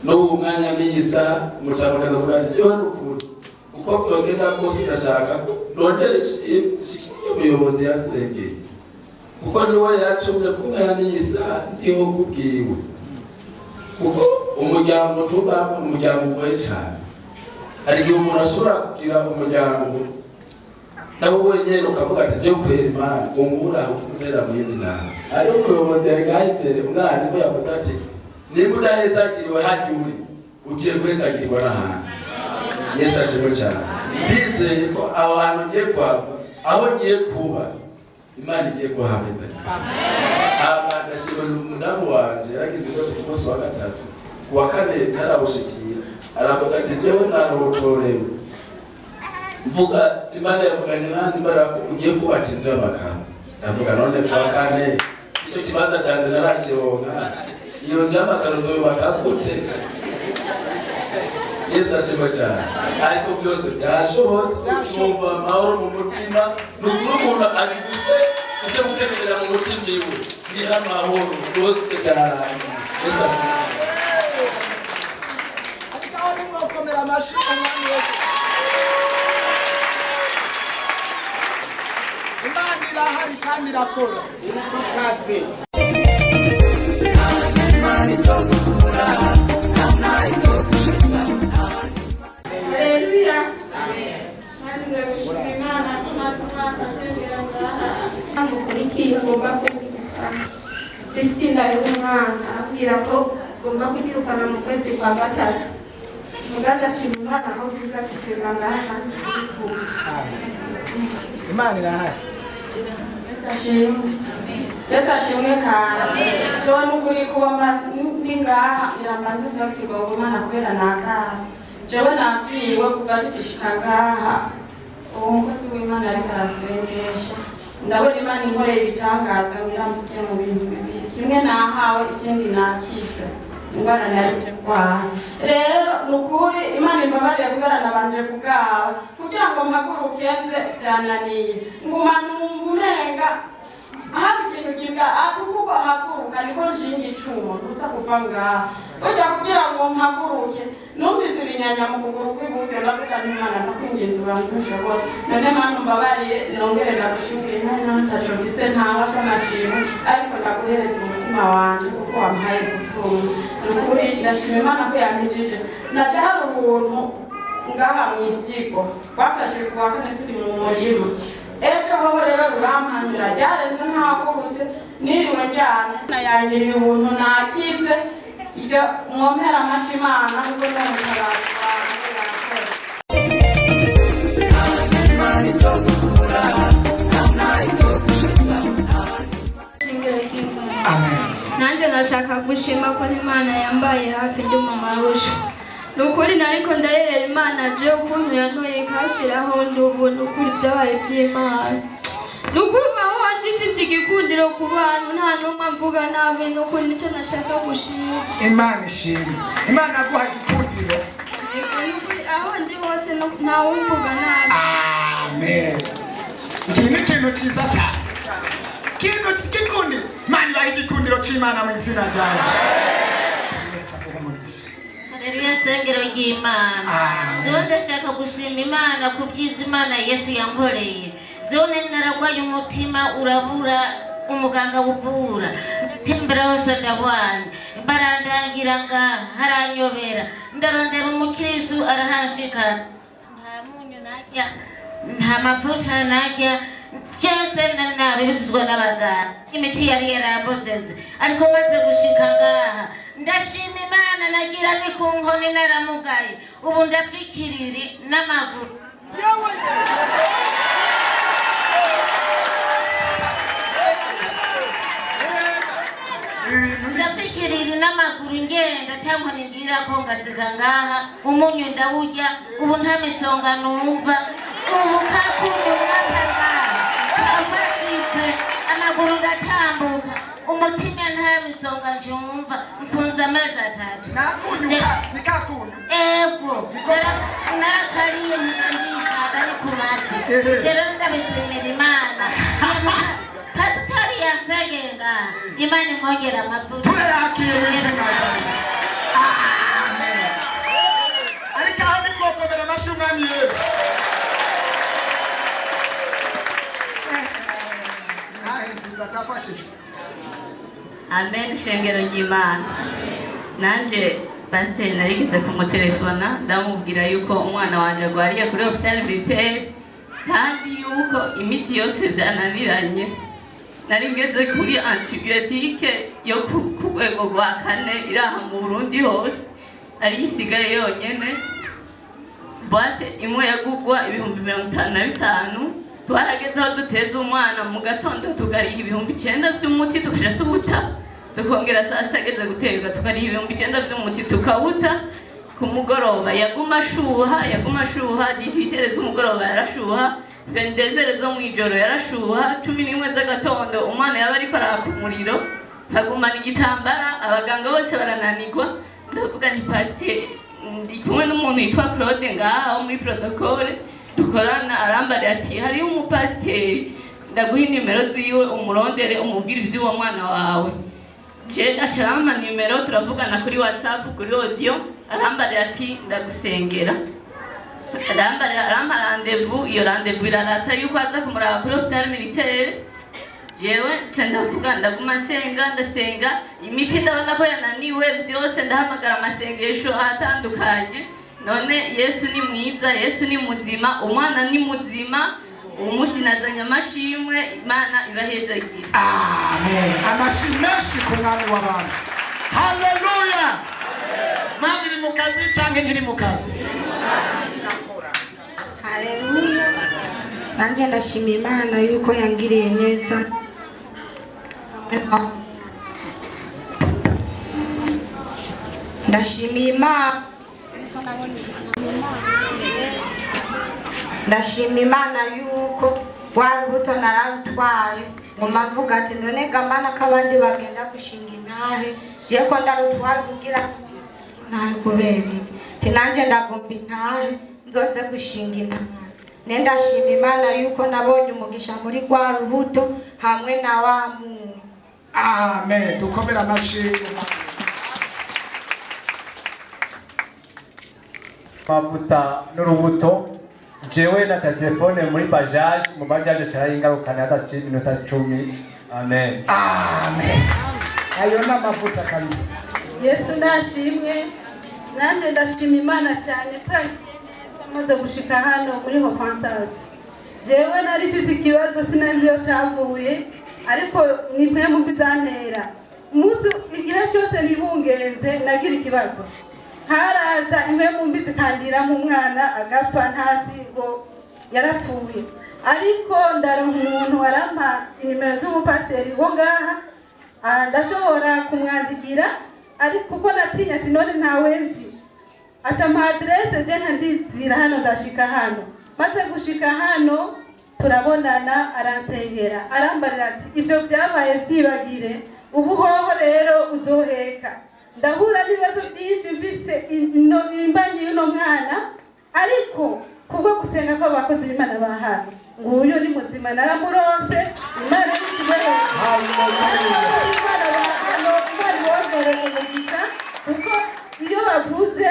N'ubu mwanya n'iyi saha umutamakazi avuga ati jewe n'ukuri uko byogenda kose ndashaka ko nongera ishikire umuyobozi yansengeye. Kuko niwe yacumye ku mwanya n'iyi saha ndiho kubwiwe. Kuko umuryango tubamo umuryango ugoye cyane. Hari igihe umuntu ashobora kugira umuryango nawe wenyine ukavuga ati jewe kwera Imana unkura aho kumpera mu yindi ntara. Hariho umuyobozi yari ngaha imbere umwarimu yavuze ati niba udahezagiriwe harya uri ugiye guhezagirirwa n'ahandi. Yesu ashimwe cyane. Ndizeye ko aho hantu ngiye kwava aho ngiye kuba Imana igiye kuhameza. Hama ndashima umudamu wanje yaragize indoto ku munsi wa gatatu, ku wa kane ntarawushikira, aravuga ati jewe narotorewe, mvuga Imana yavuganye nanjye imbaraga ko ugiye kubaka inzu y'amakaro. Ndavuga none ku wa kane icyo kibanza cyanjye narakironka, iyo nzu y'amakaro nzoyubaka gute? Yesu ashimwe cyane. Ariko byose byashobotse, numva amahoro mu mutima. Ni ukuri umuntu abiguze ibyo gukenerera mu mutima iwe niho amahoro rwose byarangiye. Yesu ashimwe cyane. Ariko aho nimwokomera amashyi Umwami Yesu. Imana irahari kandi irakora. Iri ku kazi. Haleluya. Kandi ndagushimira Imana ko natwe umwaka asengera ngaha. Mukurikiye ugomba kunyirukana. Christine ari umwana abwira ko ugomba kunyirukana mu kwezi kwa gatatu. Mugaza ashima Imana aho tuza gusenga ngaha kandi tubikura. Imana irahari. Yesu ashimwe. Yesu ashimwe kandi. Jewe n'ukuri kuba ndi ngaha birambanza saba ikigongo Imana kubera nakaha. Jewe nabwiwe kuva tugishika ngaha uwo mukozi w'Imana ariko arasengesha, ndabona Imana inkoreye ibitangaza. Ngira mvuge mu bintu bibiri, kimwe nahawe, ikindi nakize ingwara narije kwaha. Rero ni ukuri Imana imbabarire kubera nabanje kubwawe kugira ngo mpaguruke nze byananiye, nguma numva umenga hari ikintu kimbwa ati kuko haguruka niko nshinga icumu ntuza kuva ngaha. Burya kugira ngo mpaguruke numvise ibinyanya mu kuguru kw'iburyo, ndavuga nti Imana ndakwinginze ubanze unshobore. None Mana umbabarire, nongere ndagushimire. Imana ntaco mfise ntawe c'amashimwe, ariko ndaguhereza umutima wanje kuko wampaye gutunga. Ni ukuri ndashima Imana ko yankijije. Naje hari ubuntu ngaha mw'ivyigwa bafashe kuwa kane turi mu murima, ejo hoho rero rurampanira ryarenze ntagurutse niriwe njyana yangiriye ubuntu nakize. Ibyo mwompera amashyi Imana kuko ndamutabazi wanjye yakoze. Shingiro ry'Imana. Nanjye nashaka gushima ko Imana yambaye hafi ndi mu marusha. Ni ukuri nariko ndayerera Imana je ukuntu yantoye ikashiraho ndi ubu. Ni ukuri byabaye iby'Imana. Ni ukuri maho wanje mfise igikundiro ku bantu, nta n'umwe mvuga nabi. Ni ukuri nicyo nashaka gushima. Imana ishimwe. Imana yaguha igikundiro. Yego, ni ukuri aho ndi hose ntawumvuga nabi. Amen. Iki ni ikintu cyiza cyane, ikintu cy'igikundiro. Imana ibaha igikundiro cy'Imana mu izina ryawe. Yesu aguhe umugisha. Haleluya, sengero ry'Imana. Jewe ndashaka gushima Imana ku byiza Imana Yesu yankoreye. Jewe nari nararwaye umutima urabura umuganga wuvura, ndatembera hose ndahwanya, barandangira ngaha haranyobera, ndarondera umukirisu arahanshikana. Nta munyu narya, nta mavuta narya, byose nari nabibuzwa n'abaganga, imiti yari yarambozeze. Ariko maze gushika ngaha ndashima Imana, nagira ni ku nkoni naramugaye, ubu ndapfikiriri n'amaguru. Ndapfikiriri n'amaguru ngenda ta nkoni ngirako, ngasiga ngaha umunyu ndawurya, ubu nta misonga numva, ubu kakundu mwaka ngaha kawashitse, amaguru ndatambuka, umutima nta misonga njumva, mfunze amezi 3. Nakunyuka nikakunyu. Ego narakariye ndikanda ni ku mati. Rero ndabishimira Imana. Pasiteri yansengeye ngaha, Imana imwongere amavuta. Turayakiriye mu izina rya Yesu. Amen. Ariko aho ni mwokomera amashyi Umwami Yesu. Nahe nziza kafashije. Amen, shengero ry'Imana. Nanjye pasiteri narigeze kumutelefona ndamubwira yuko umwana wanjye arwariye kuri hôpital militaire, kandi yuko imiti yose byananiranye. Nari ngeze kuri antibiotique yo ku rwego rwa kane iri aha mu Burundi hose, ariyo isigaye yonyene. Boîte imwe yagugwa 55,000, Twarageze aho duteza umwana mu gatondo, tugariha 9000 by'umuti, tukaja tuwuta, tukongera saa sita ageze guterwa tukariha 9000 by'umuti, tukawuta. Ku mugoroba yaguma ashuha, yaguma ashuha. 18 z'umugoroba yarashuha, 22 zo mw'ijoro yarashuha, 11 z'agatondo umwana yaba ariko araka umuriro, nkagumana igitambara. Abaganga bose barananirwa. Ndavuga nti: "Pasiteri, ndi kumwe n'umuntu witwa Claude ngaha wo muri protocole dukorana." Arambarira ati: "Hariho umupasiteri, ndaguha inimero ziwe, umurondere, umubwire iby'uwo mwana wawe." Je aca nimero, turavugana kuri WhatsApp, kuri audio. Arambarira ati: "Ndagusengera." Arambarira, arampa rendez-vous. Iyo rendez-vous irarata yuko aza kumuraba kuri hôpital militaire. Jewe nca ndavuga, ndaguma nsenga, ndasenga, imiti ndabona ko yananiwe byose, ndahamagara amasengesho atandukanye. None Yesu ni mwiza, Yesu ni muzima, umwana ni muzima. Umunsi nazanye amashimwe. Imana ibahezagire. Amen. Amashi menshi ku Mwami w'abantu. Haleluya! Mwami iri mu kazi canke ntiri mu kazi? Haleluya! Nanjye ndashima Imana yuko yangiriye neza. Ndashimiye Imana, ndashima Imana yuko rwa rubuto nararutwaye. Nguma mvuga ati: "None ga Mana, ko abandi bagenda gushinga intahe, jewe ko ndarutwaye kugira intahe kubera iki?" Ati: "Nanjye ndagomba intahe, nzoze gushinga intahe." Ne ndashima Imana yuko nabonye umugisha muri rwa rubuto hamwe na wa muntu. Amen. Dukomere amashi. Amavuta n'urubuto, jewe na telefone muri bajaji, mu bajaji carayingarukana hadaciye iminota 10. Amen. Amen. Ayo ni amavuta kabisa. Yesu nashimwe. Nanjye ndashima Imana cyane ko yangiriye neza. Maze gushika hano muri Hofantazi, jewe nari mfise ikibazo, sinzi iyo cyavuye, ariko ni mpemu bizantera. Umunsi igihe cyose nibungenze nagira ikibazo, haraza impemu mbi zikandiramo, umwana agapfa ntazi ngo yarapfuye. Ariko ndaronka umuntu arampa inimero z'umupasiteri wo ngaha. Ndashobora kumwandikira, ariko kuko natinya ati: "None ntawe nzi." Aca aderese, je nkandizira hano, ndashika hano. Maze gushika hano turabonana, aransengera, arambarira ati: "Ibyo byabaye byibagire, ubu hoho rero uzoheka." Ndahura n'ibibazo byinshi mfise imbanyi y'uno mwana, ariko kubwo gusenga kw'abakozi b'Imana ba hano, nguyu ni muzima, naramuronse. Imana ni Imana ba hano, Imana ibongere umugisha, kuko iyo bavuze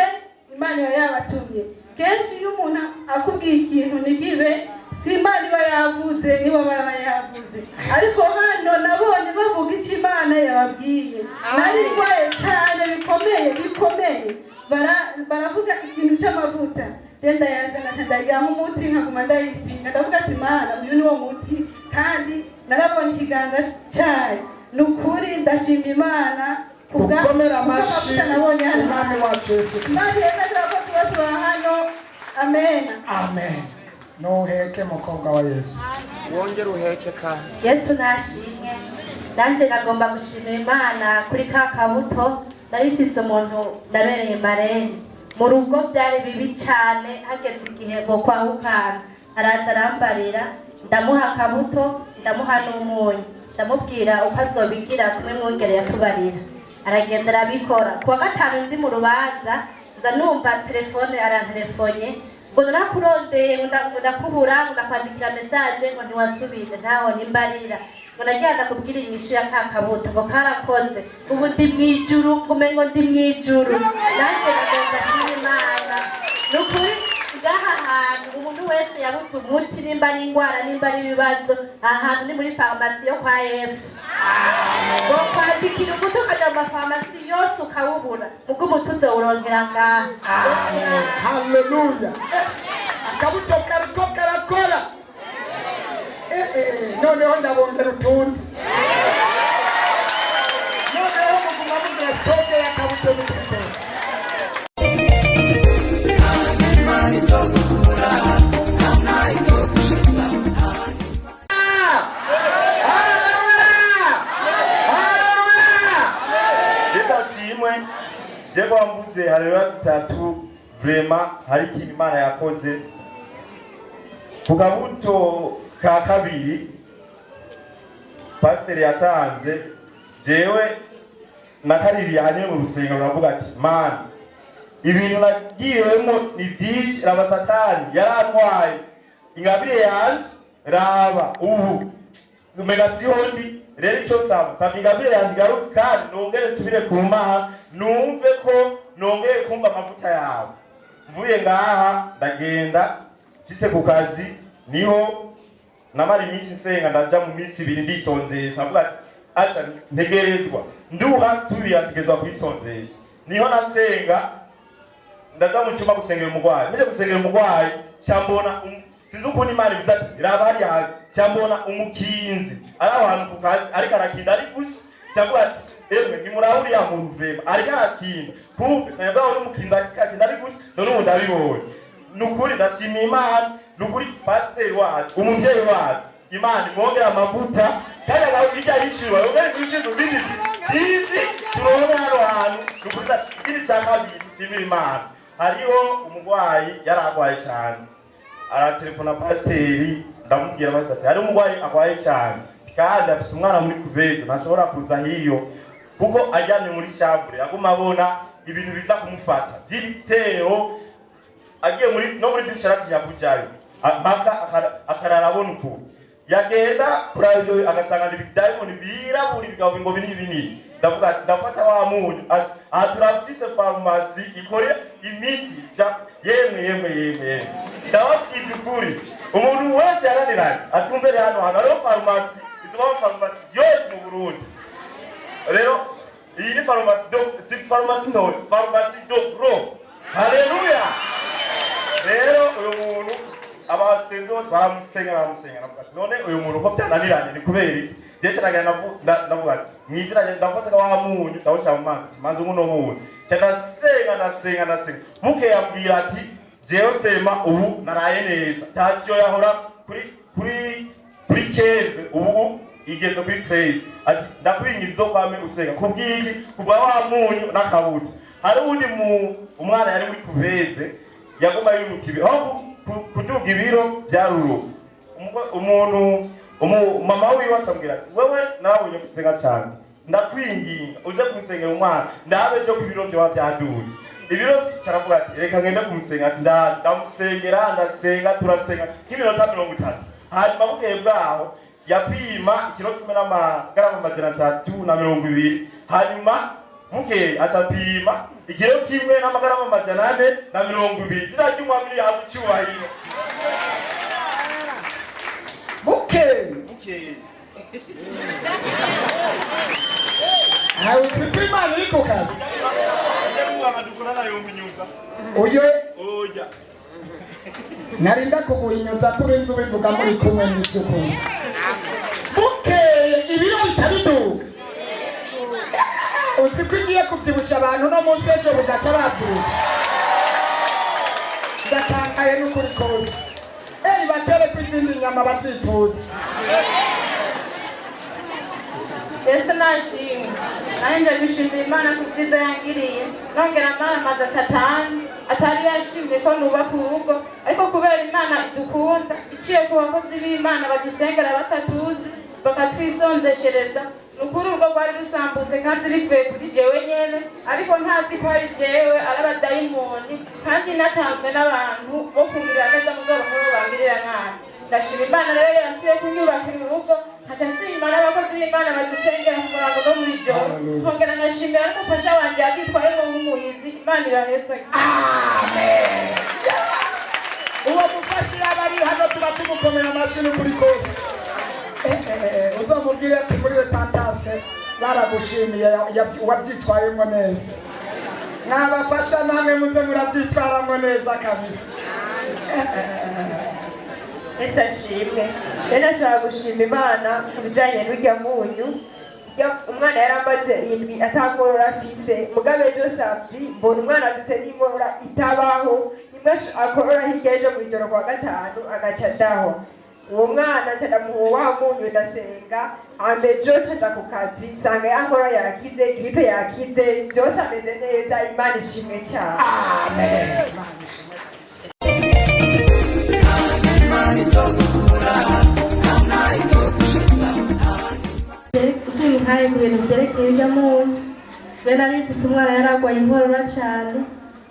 Imana iba yabatumye. Kenshi iyo umuntu akubwiye ikintu ntigibe, si Imana iba yavuze, nibo baba yavuze. Ariko hano nabonye bavuga icyo Imana yababwiye. Nari ndwaye cyane bikomeye bikomeye, baravuga ikintu cy'amavuta, genda yazana, ndagira nk'umuti, nkaguma ndayisiga. Ndavuga ati: "Mana, uyu ni wo muti," kandi narabonye ikiganza cyayo. Ni ukuri ndashima Imana Gukomera amashi kubw'amavuta nabonye hano. Umwami wacu Yesu Kristo. Imana yemeza ko tuba tuba hano. Amen. Amen. Nuheke, mukobwa wa Yesu. Wongere uheke kandi. Yesu nashimwe. Nanjye nagomba gushimira Imana kuri ka kabuto. Nari mfise umuntu nabereye marraine mu rugo, byari bibi cyane, hageze igihe ngo kwahukana, araza arambarira, ndamuha akabuto, ndamuha n'umunyu, ndamubwira uko azobigira kumwe mwungere yatubarira. Aragenda arabikora. Kuwa gatanu ndi mu rubanza, nza numva telefone, aranterefonye ngo: "Narakurondeye," ngo, "ndakubura," ngo, "ndakwandikira message," ngo, "ntiwasubije." Ntaho nimbarira ngo nagira ndakubwira inyishu ya ka kabuto, ngo karakoze, ubu ndi mwijuru, ngo umengo ndi mwijuru. Nanjye nagomba nshima Imana. Ni ukuri ngaha hantu umuntu wese yabuze umuti, nimba ari indwara, nimba ari ibibazo, aha hantu ni muri farumasi yo kwa Yesu. Bokwandikira umuti ukajya mu mafarumasi yose ukawubura, mugo umuti uzowurongera ngaha. Haleluya! Akabuto kariko karakora. Noneho ndabongera utundi. Noneho muguma mugira stock y'akabuto n'utundi. Imana itogukura, nta itogushitsa. Haleluya zitatu. Vraiment hari ikintu Imana yakoze ku kabuto ka kabiri pasiteri yatanze. Jewe nakaririye ahanini mu rusengero, navuga ati: "Mana, ibintu nagiyemo ni byinshi. Raba Satani yarantwaye ingabire yanje, raba ubu umenga siho ndi. Rero icyo nsaba, nsaba ingabire yanjye igaruke kandi nongere nsubire ku Mana, numve ko nongeye kumva amavuta yawe." Mvuye ngaha ndagenda, nshitse ku kazi niho namara iminsi nsenga. Ndaja mu minsi 2 ndisonzesha, ndavuga ati: "Aca ntegerezwa nduha nsubira, ntegerezwa kwisonzesha." Niho nasenga, ndaza mu cyumba gusengera umurwayi. Meze gusengera umurwayi, cyambona sinzi ukuntu Imana ivuze ati: "Raba hariya hantu." Cyambona umukinzi ari aho hantu ku kazi, ariko arakinda ari gusa. Cyangwa ati: "Emwe, nimurabe uriya muntu, vraiment ariko arakinda." Kumbe sinabwo n'umukinzi ariko arakinda ari gusa. None ubu ndabibonye. Ni ukuri ndashimiye Imana, ni ukuri pasiteri wacu, umubyeyi wacu, Imana imwongere amavuta kandi ijya yishyura, yongere kwishyura ibindi byinshi turonke hano hantu. Ni ukuri ikindi cya kabiri nshimira Imana, hariho umurwayi yari arwaye cyane, aratelefona pasiteri. Ndamubwira basi ati: "Hari umurwayi arwaye cyane kandi afise umwana muri couveuse, ntashobora kuza hiyo kuko aryamye muri chambre aguma abona ibintu biza kumufata by'ibitero. Agiye muri no muri douche aratinya kujayo, mpaka akarara abona ukuntu yagenda kuraba ibyo, agasanga ni ibidayimoni birabura, ibigabo ngo binini binini." Ndavuga ati, ndafata wa munyu. Aha turafise farumasi ikora imiti. Yemwe, yemwe, yemwe, yemwe, ndababwije ukuri, umuntu wese yaraniranye atumbere hano hantu hariho farumasi, izibaho farumasi yose mu Burundi. Rero iyi ni farumasi de, si farumasi ntoya, farumasi de gros. Haleluya! Rero uyu muntu abasenzi bose baramusenga, baramusenga. Navuga ati: "None uyu muntu ko byananiranye, ni kubera iki?" Jewe nagenda ndavuga ati mwizina rya, ndafata wa munyu, ndawushyira mu mazi, ati: "Maze uno munyu." Nca ndasenga, ndasenga, ndasenga. Bukeye ambwira ati: "Jewe vraiment ubu naraye neza, tension yahora kuri 15, ubu igeze kuri 13." Ati: "Ndakwingiza kwame usenga kubw'iki, kubwa wa munyu n'akabuto." Hari uwundi mu umwana yari muri couveuse, yaguma yiruka ibiro, aho kuduga ibiro byaruruka. Umuntu mama wiwe acambwira ati: "Wewe narabonye gusenga cyane, ndakwinginga uze kumusengera umwana, ndabe ejo ko ibiro byoba byaduye ibiro." Caravuga ati: "Reka ngende kumusenga." Ati: "Ndamusengera, ndasenga, turasenga nk'iminota 30." Hanyuma bukeye bwaho yapima ikiro kimwe n'amagarama 320. Hanyuma bukeye aca apima ikiro kimwe n'amagarama 420. Izina ry'Umwami rihabwa icyubahiro. Bukeye? Bukeye. Uzi ko Imana iri ku kazi. Muganga dukorana yompinyuza. Uyo? Oya. Narinda kuguhinyuza kuri inzu bivuga muri kumwe n'iby'ukuri. Bukeye ibiro bica biduga. Uzi ko igiye kubyibusha abantu no munsi ejo bugaca babyibuka? Ndatangaye n'ukuri kose. Eyi, batere ko izindi nyama bazitutse. Yesu nashimwe. Nanjye gushimira Imana ku byiza yangiriye, nongera mpamamaza Satani atari yashimye ko nubaka urugo, ariko kubera Imana idukunda iciye ku bakozi b'Imana badusengera batatuzi, bakatwisonzeshereza, ni ukuri urugo rwari rusambutse kandi bivuye kuri jewe nyene, ariko ntazi ko ari jewe, ari abadayimoni, kandi natanzwe n'abantu bo kungirira neza mugabo nk'ubu bangirira nabi. Ndashima Imana rero yasubiye kunyubakira urugo, nkaca nshima n'abakozi b'Imana badusengera ku murango no mw'ijoro, nkongera nkashimira n'umufasha wanje yabyitwayemo nk'umuhizi. Imana ibaheze. Uwo mufasha yaba ari hano tuba tumukomera amashyi n'ukuri kose. Uzamubwire ati muri repentance baragushimiye, wabyitwayemo neza. Mwabafasha namwe muze murabyitwaramo neza kabisa. Ese ashimwe. Rero nashaka gushima Imana ku bijyanye n'urya munyu. Umwana yaramaze indwi atakorora afise, mugabe ejo samedi mbona umwana afise n'inkorora itabaho, imwe akorora hirya ejo mu ijoro kwa gatanu agaca adahwa. Uwo mwana nca ndamuha wa munyu, ndasenga. Hama ejo nca nja ku kazi, nsanga ya nkora yakize, grippe yakize, byose ameze neza. Imana ishimwe cyane. Amen. Nkaye ku bintu byerekeye ibyo munyu, rero nari mfise umwana yaragwaye inkorora cane,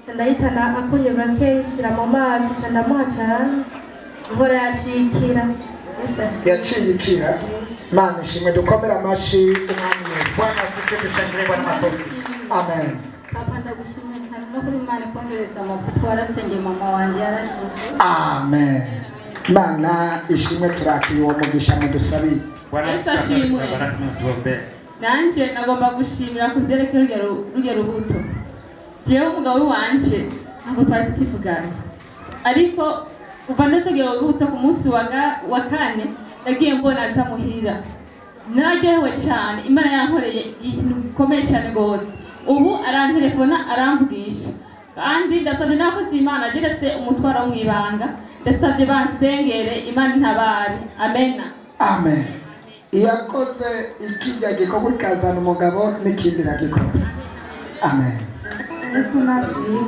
ca ndahitana akunyu gake nshira mu mazi, ca ndamuha cane, inkorora yacikira. Yaciye ikira. Mana ishimwe, dukomere amashi Umwami Yesu. Bwana asifiwe, tushangilie Bwana makofi. Amen. Papa, ndagushimiye cyane no kuri Imana ikongereza amavuta, warasengeye mama wanjye yarakize. Amen. Mana ishimwe, turakira uwo mugisha mudusabiye. Bwana Yesu asifiwe, ashimwe. Bwana tuombe. Nanjye nagomba gushimira ku byerekeye rurya rubuto. Jewe umugabo wanje ntabwo twari tukivugana, ariko kuva ndasegera urubuto ku munsi wa kane, nagiye mbona aza muhira, nararyohewe cyane. Imana yankoreye ikintu gikomeye cyane rwose. Ubu arantelefona, aramvugisha. Kandi ndasabye n'abakozi b'Imana, geretse umutwaro wo mu ibanga, ndasabye bansengere Imana intabare. Amena. Amen. Iyakoze ikijya gikorwa ikazana umugabo, n'ikindi iragikora. Amen. Yesu nashimwe.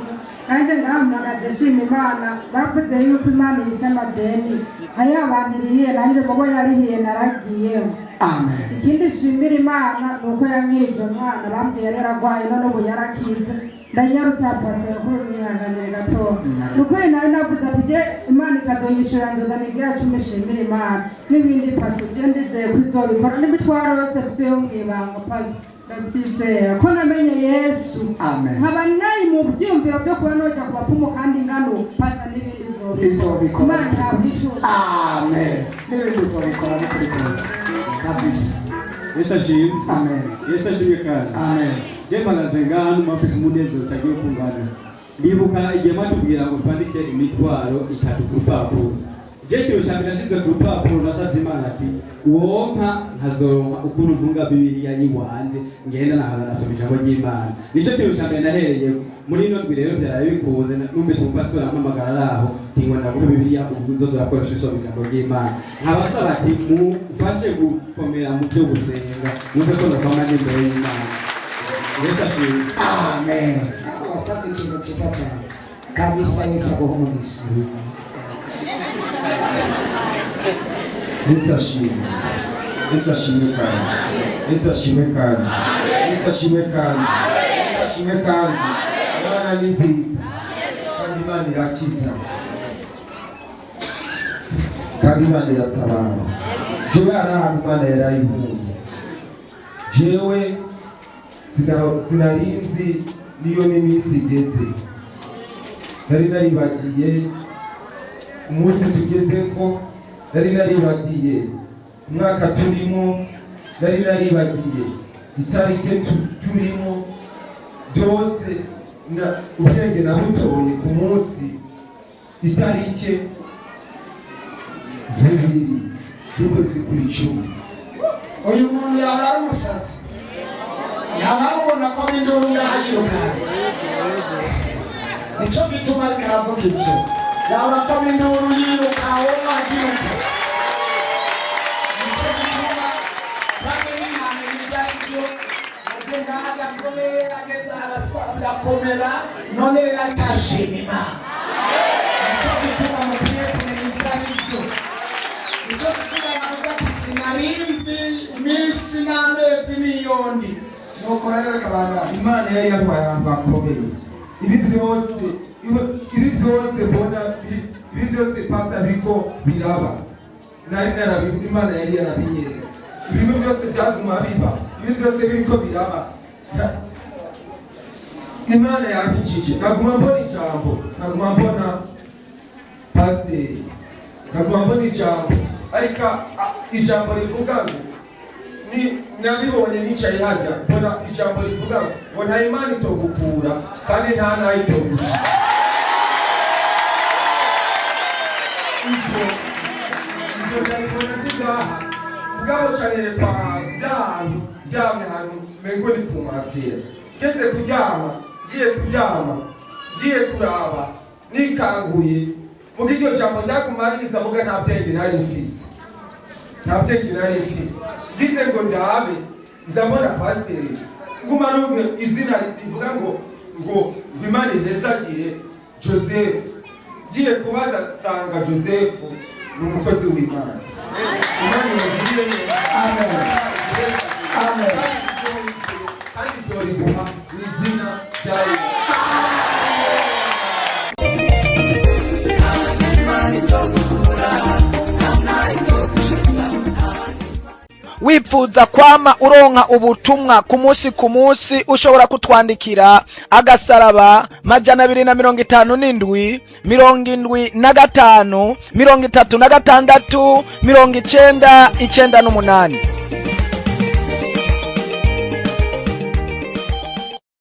Nanjye ngampagaze nshima Imana. Bavuze yuko Imana yishe amadeni ayo abantiriye, nanjye mubo yarihiye naragiyeho. Amen. Ikindi nshimira Imana ni uko yankirije umwana bambwiye yari yaragwaye, none ubu yarakize. Ndanyarutse pasiteri kuri mwihanganire gatoya. Ukuri nawe navuze ati jye Imana ikazoyishura, nzoza nigira cumi nshimira Imana n'ibindi. Pasiteri, jye ndizeye ko izobikora n'imitwaro yose mfise yo mw'ibanga. Pasiteri, ndabyizera ko namenye Yesu. Amen. Nkaba nari mu byiyumviro byo kuba noja ku bapfumu, kandi ngano pasa n'ibindi izobikora. Imana ihabwa icubahiro. Amen. N'ibindi izobikora n'ukuri kose kabisa. Yesu ashimwe. Amen. Yesu ashimwe kandi. Amen. Je mpagaze ngaha numva mfise umunezero utagiye kungana. Ndibuka igihe mwatubwira ngo twandike imitwaro itatu ku rupapuro. Je ikintu ca mbere nashize ku rupapuro, nasavye Imana ati wonka nkazoronka ukuntu ntunga Bibiliya yiwanje, ngenda nakaza nasoma ijambo ry'Imana. Nico kintu ca mbere nahereyeko. Muri ino ndwi rero vyaraye bikunze, numvise umupasitori ampamagara ari aho, tingwa ndaguhe Bibiliya ubu uzoza urakoresha usoma ijambo ry'Imana. Nkabasaba ati mumfashe gukomera mu vyo gusenga, numve ko nokwama ndi imbere y'Imana. Yesu ashimwe. Amen. Wasabye ikintu cyiza cyane kabisa. Yesu aguhe umugisha. Yesu ashimwe. Yesu ashimwe kandi. Yesu ashimwe kandi. Yesu ashimwe kandi. Yesu ashimwe kandi. Imana ni nziza. Kandi Imana irakiza. Kandi Imana iratabara. Jewe hari ahantu Imana yarayihunye. Jewe sinarinzi niyo n'iminsi igeze. Nari naribagiye umunsi tugezeko, nari naribagiye umwaka turimo, nari naribagiye itariki turimo, byose ubwenge nabutoye ku munsi itariki 2 z'ukwezi kw'icumi. Uyu muntu yaba ari umusazi, yaba amubona ko b'induru ngaha yirukanka, nicyo gituma ariko aravuga ibyo. Yaba ko b'induru yiruka, wowe wagiruka. Nicyo gituma bamwe n'imana ibyo ari byo agenda agakomeye, ageze birakomera, none rero ariko arashima Imana. Nicyo gituma mukwiye kumenya ibyo ari byo. Nicyo gituma navuga ati sinarinzi iminsi n'amezi n'iyondi. Nuko rero reka bangahe. Imana yari yatwaye abantu bakomeye. Ibi byose, ibi byose mbona, ibi byose pastor biriko biraba, nari narabi, Imana yari yarabinyeretse. Ibintu byose byaguma biba, ibi byose biriko biraba, Imana yabikije. Naguma mbona ijambo, naguma mbona pasiteri, naguma mbona ijambo, ariko ijambo rivuga ngo ni nabibonye nicaye harya, mbona ijambo rivuga ngo nta Imana itogukura kandi nta nayo itogushira. Ibyo ndabibona ndi ngaha ubwabo, canerekwa ahantu ndyamye, ahantu mengo ni ku matera. Ngeze kuryama, ngiye kuryama, ngiye kuraba, nikanguye. Muga iryo jambo ryaguma riza, muga nta bwenge nari mfise, nta bwenge nari mfise. Ngize ngo ndabe, nzabona pasiteri, nguma numve izina rivuga ngo Imana ihezagire Joseph. Ngiye kubaza sanga Joseph ni umukozi w'Imana. Imana imugirire neza. Amen, amen. Kandi izoriguha mu izina rya Yesu. Wipfuza kwama uronka ubutumwa ku munsi ku munsi, ushobora kutwandikira agasaraba 257 75 36 99 98.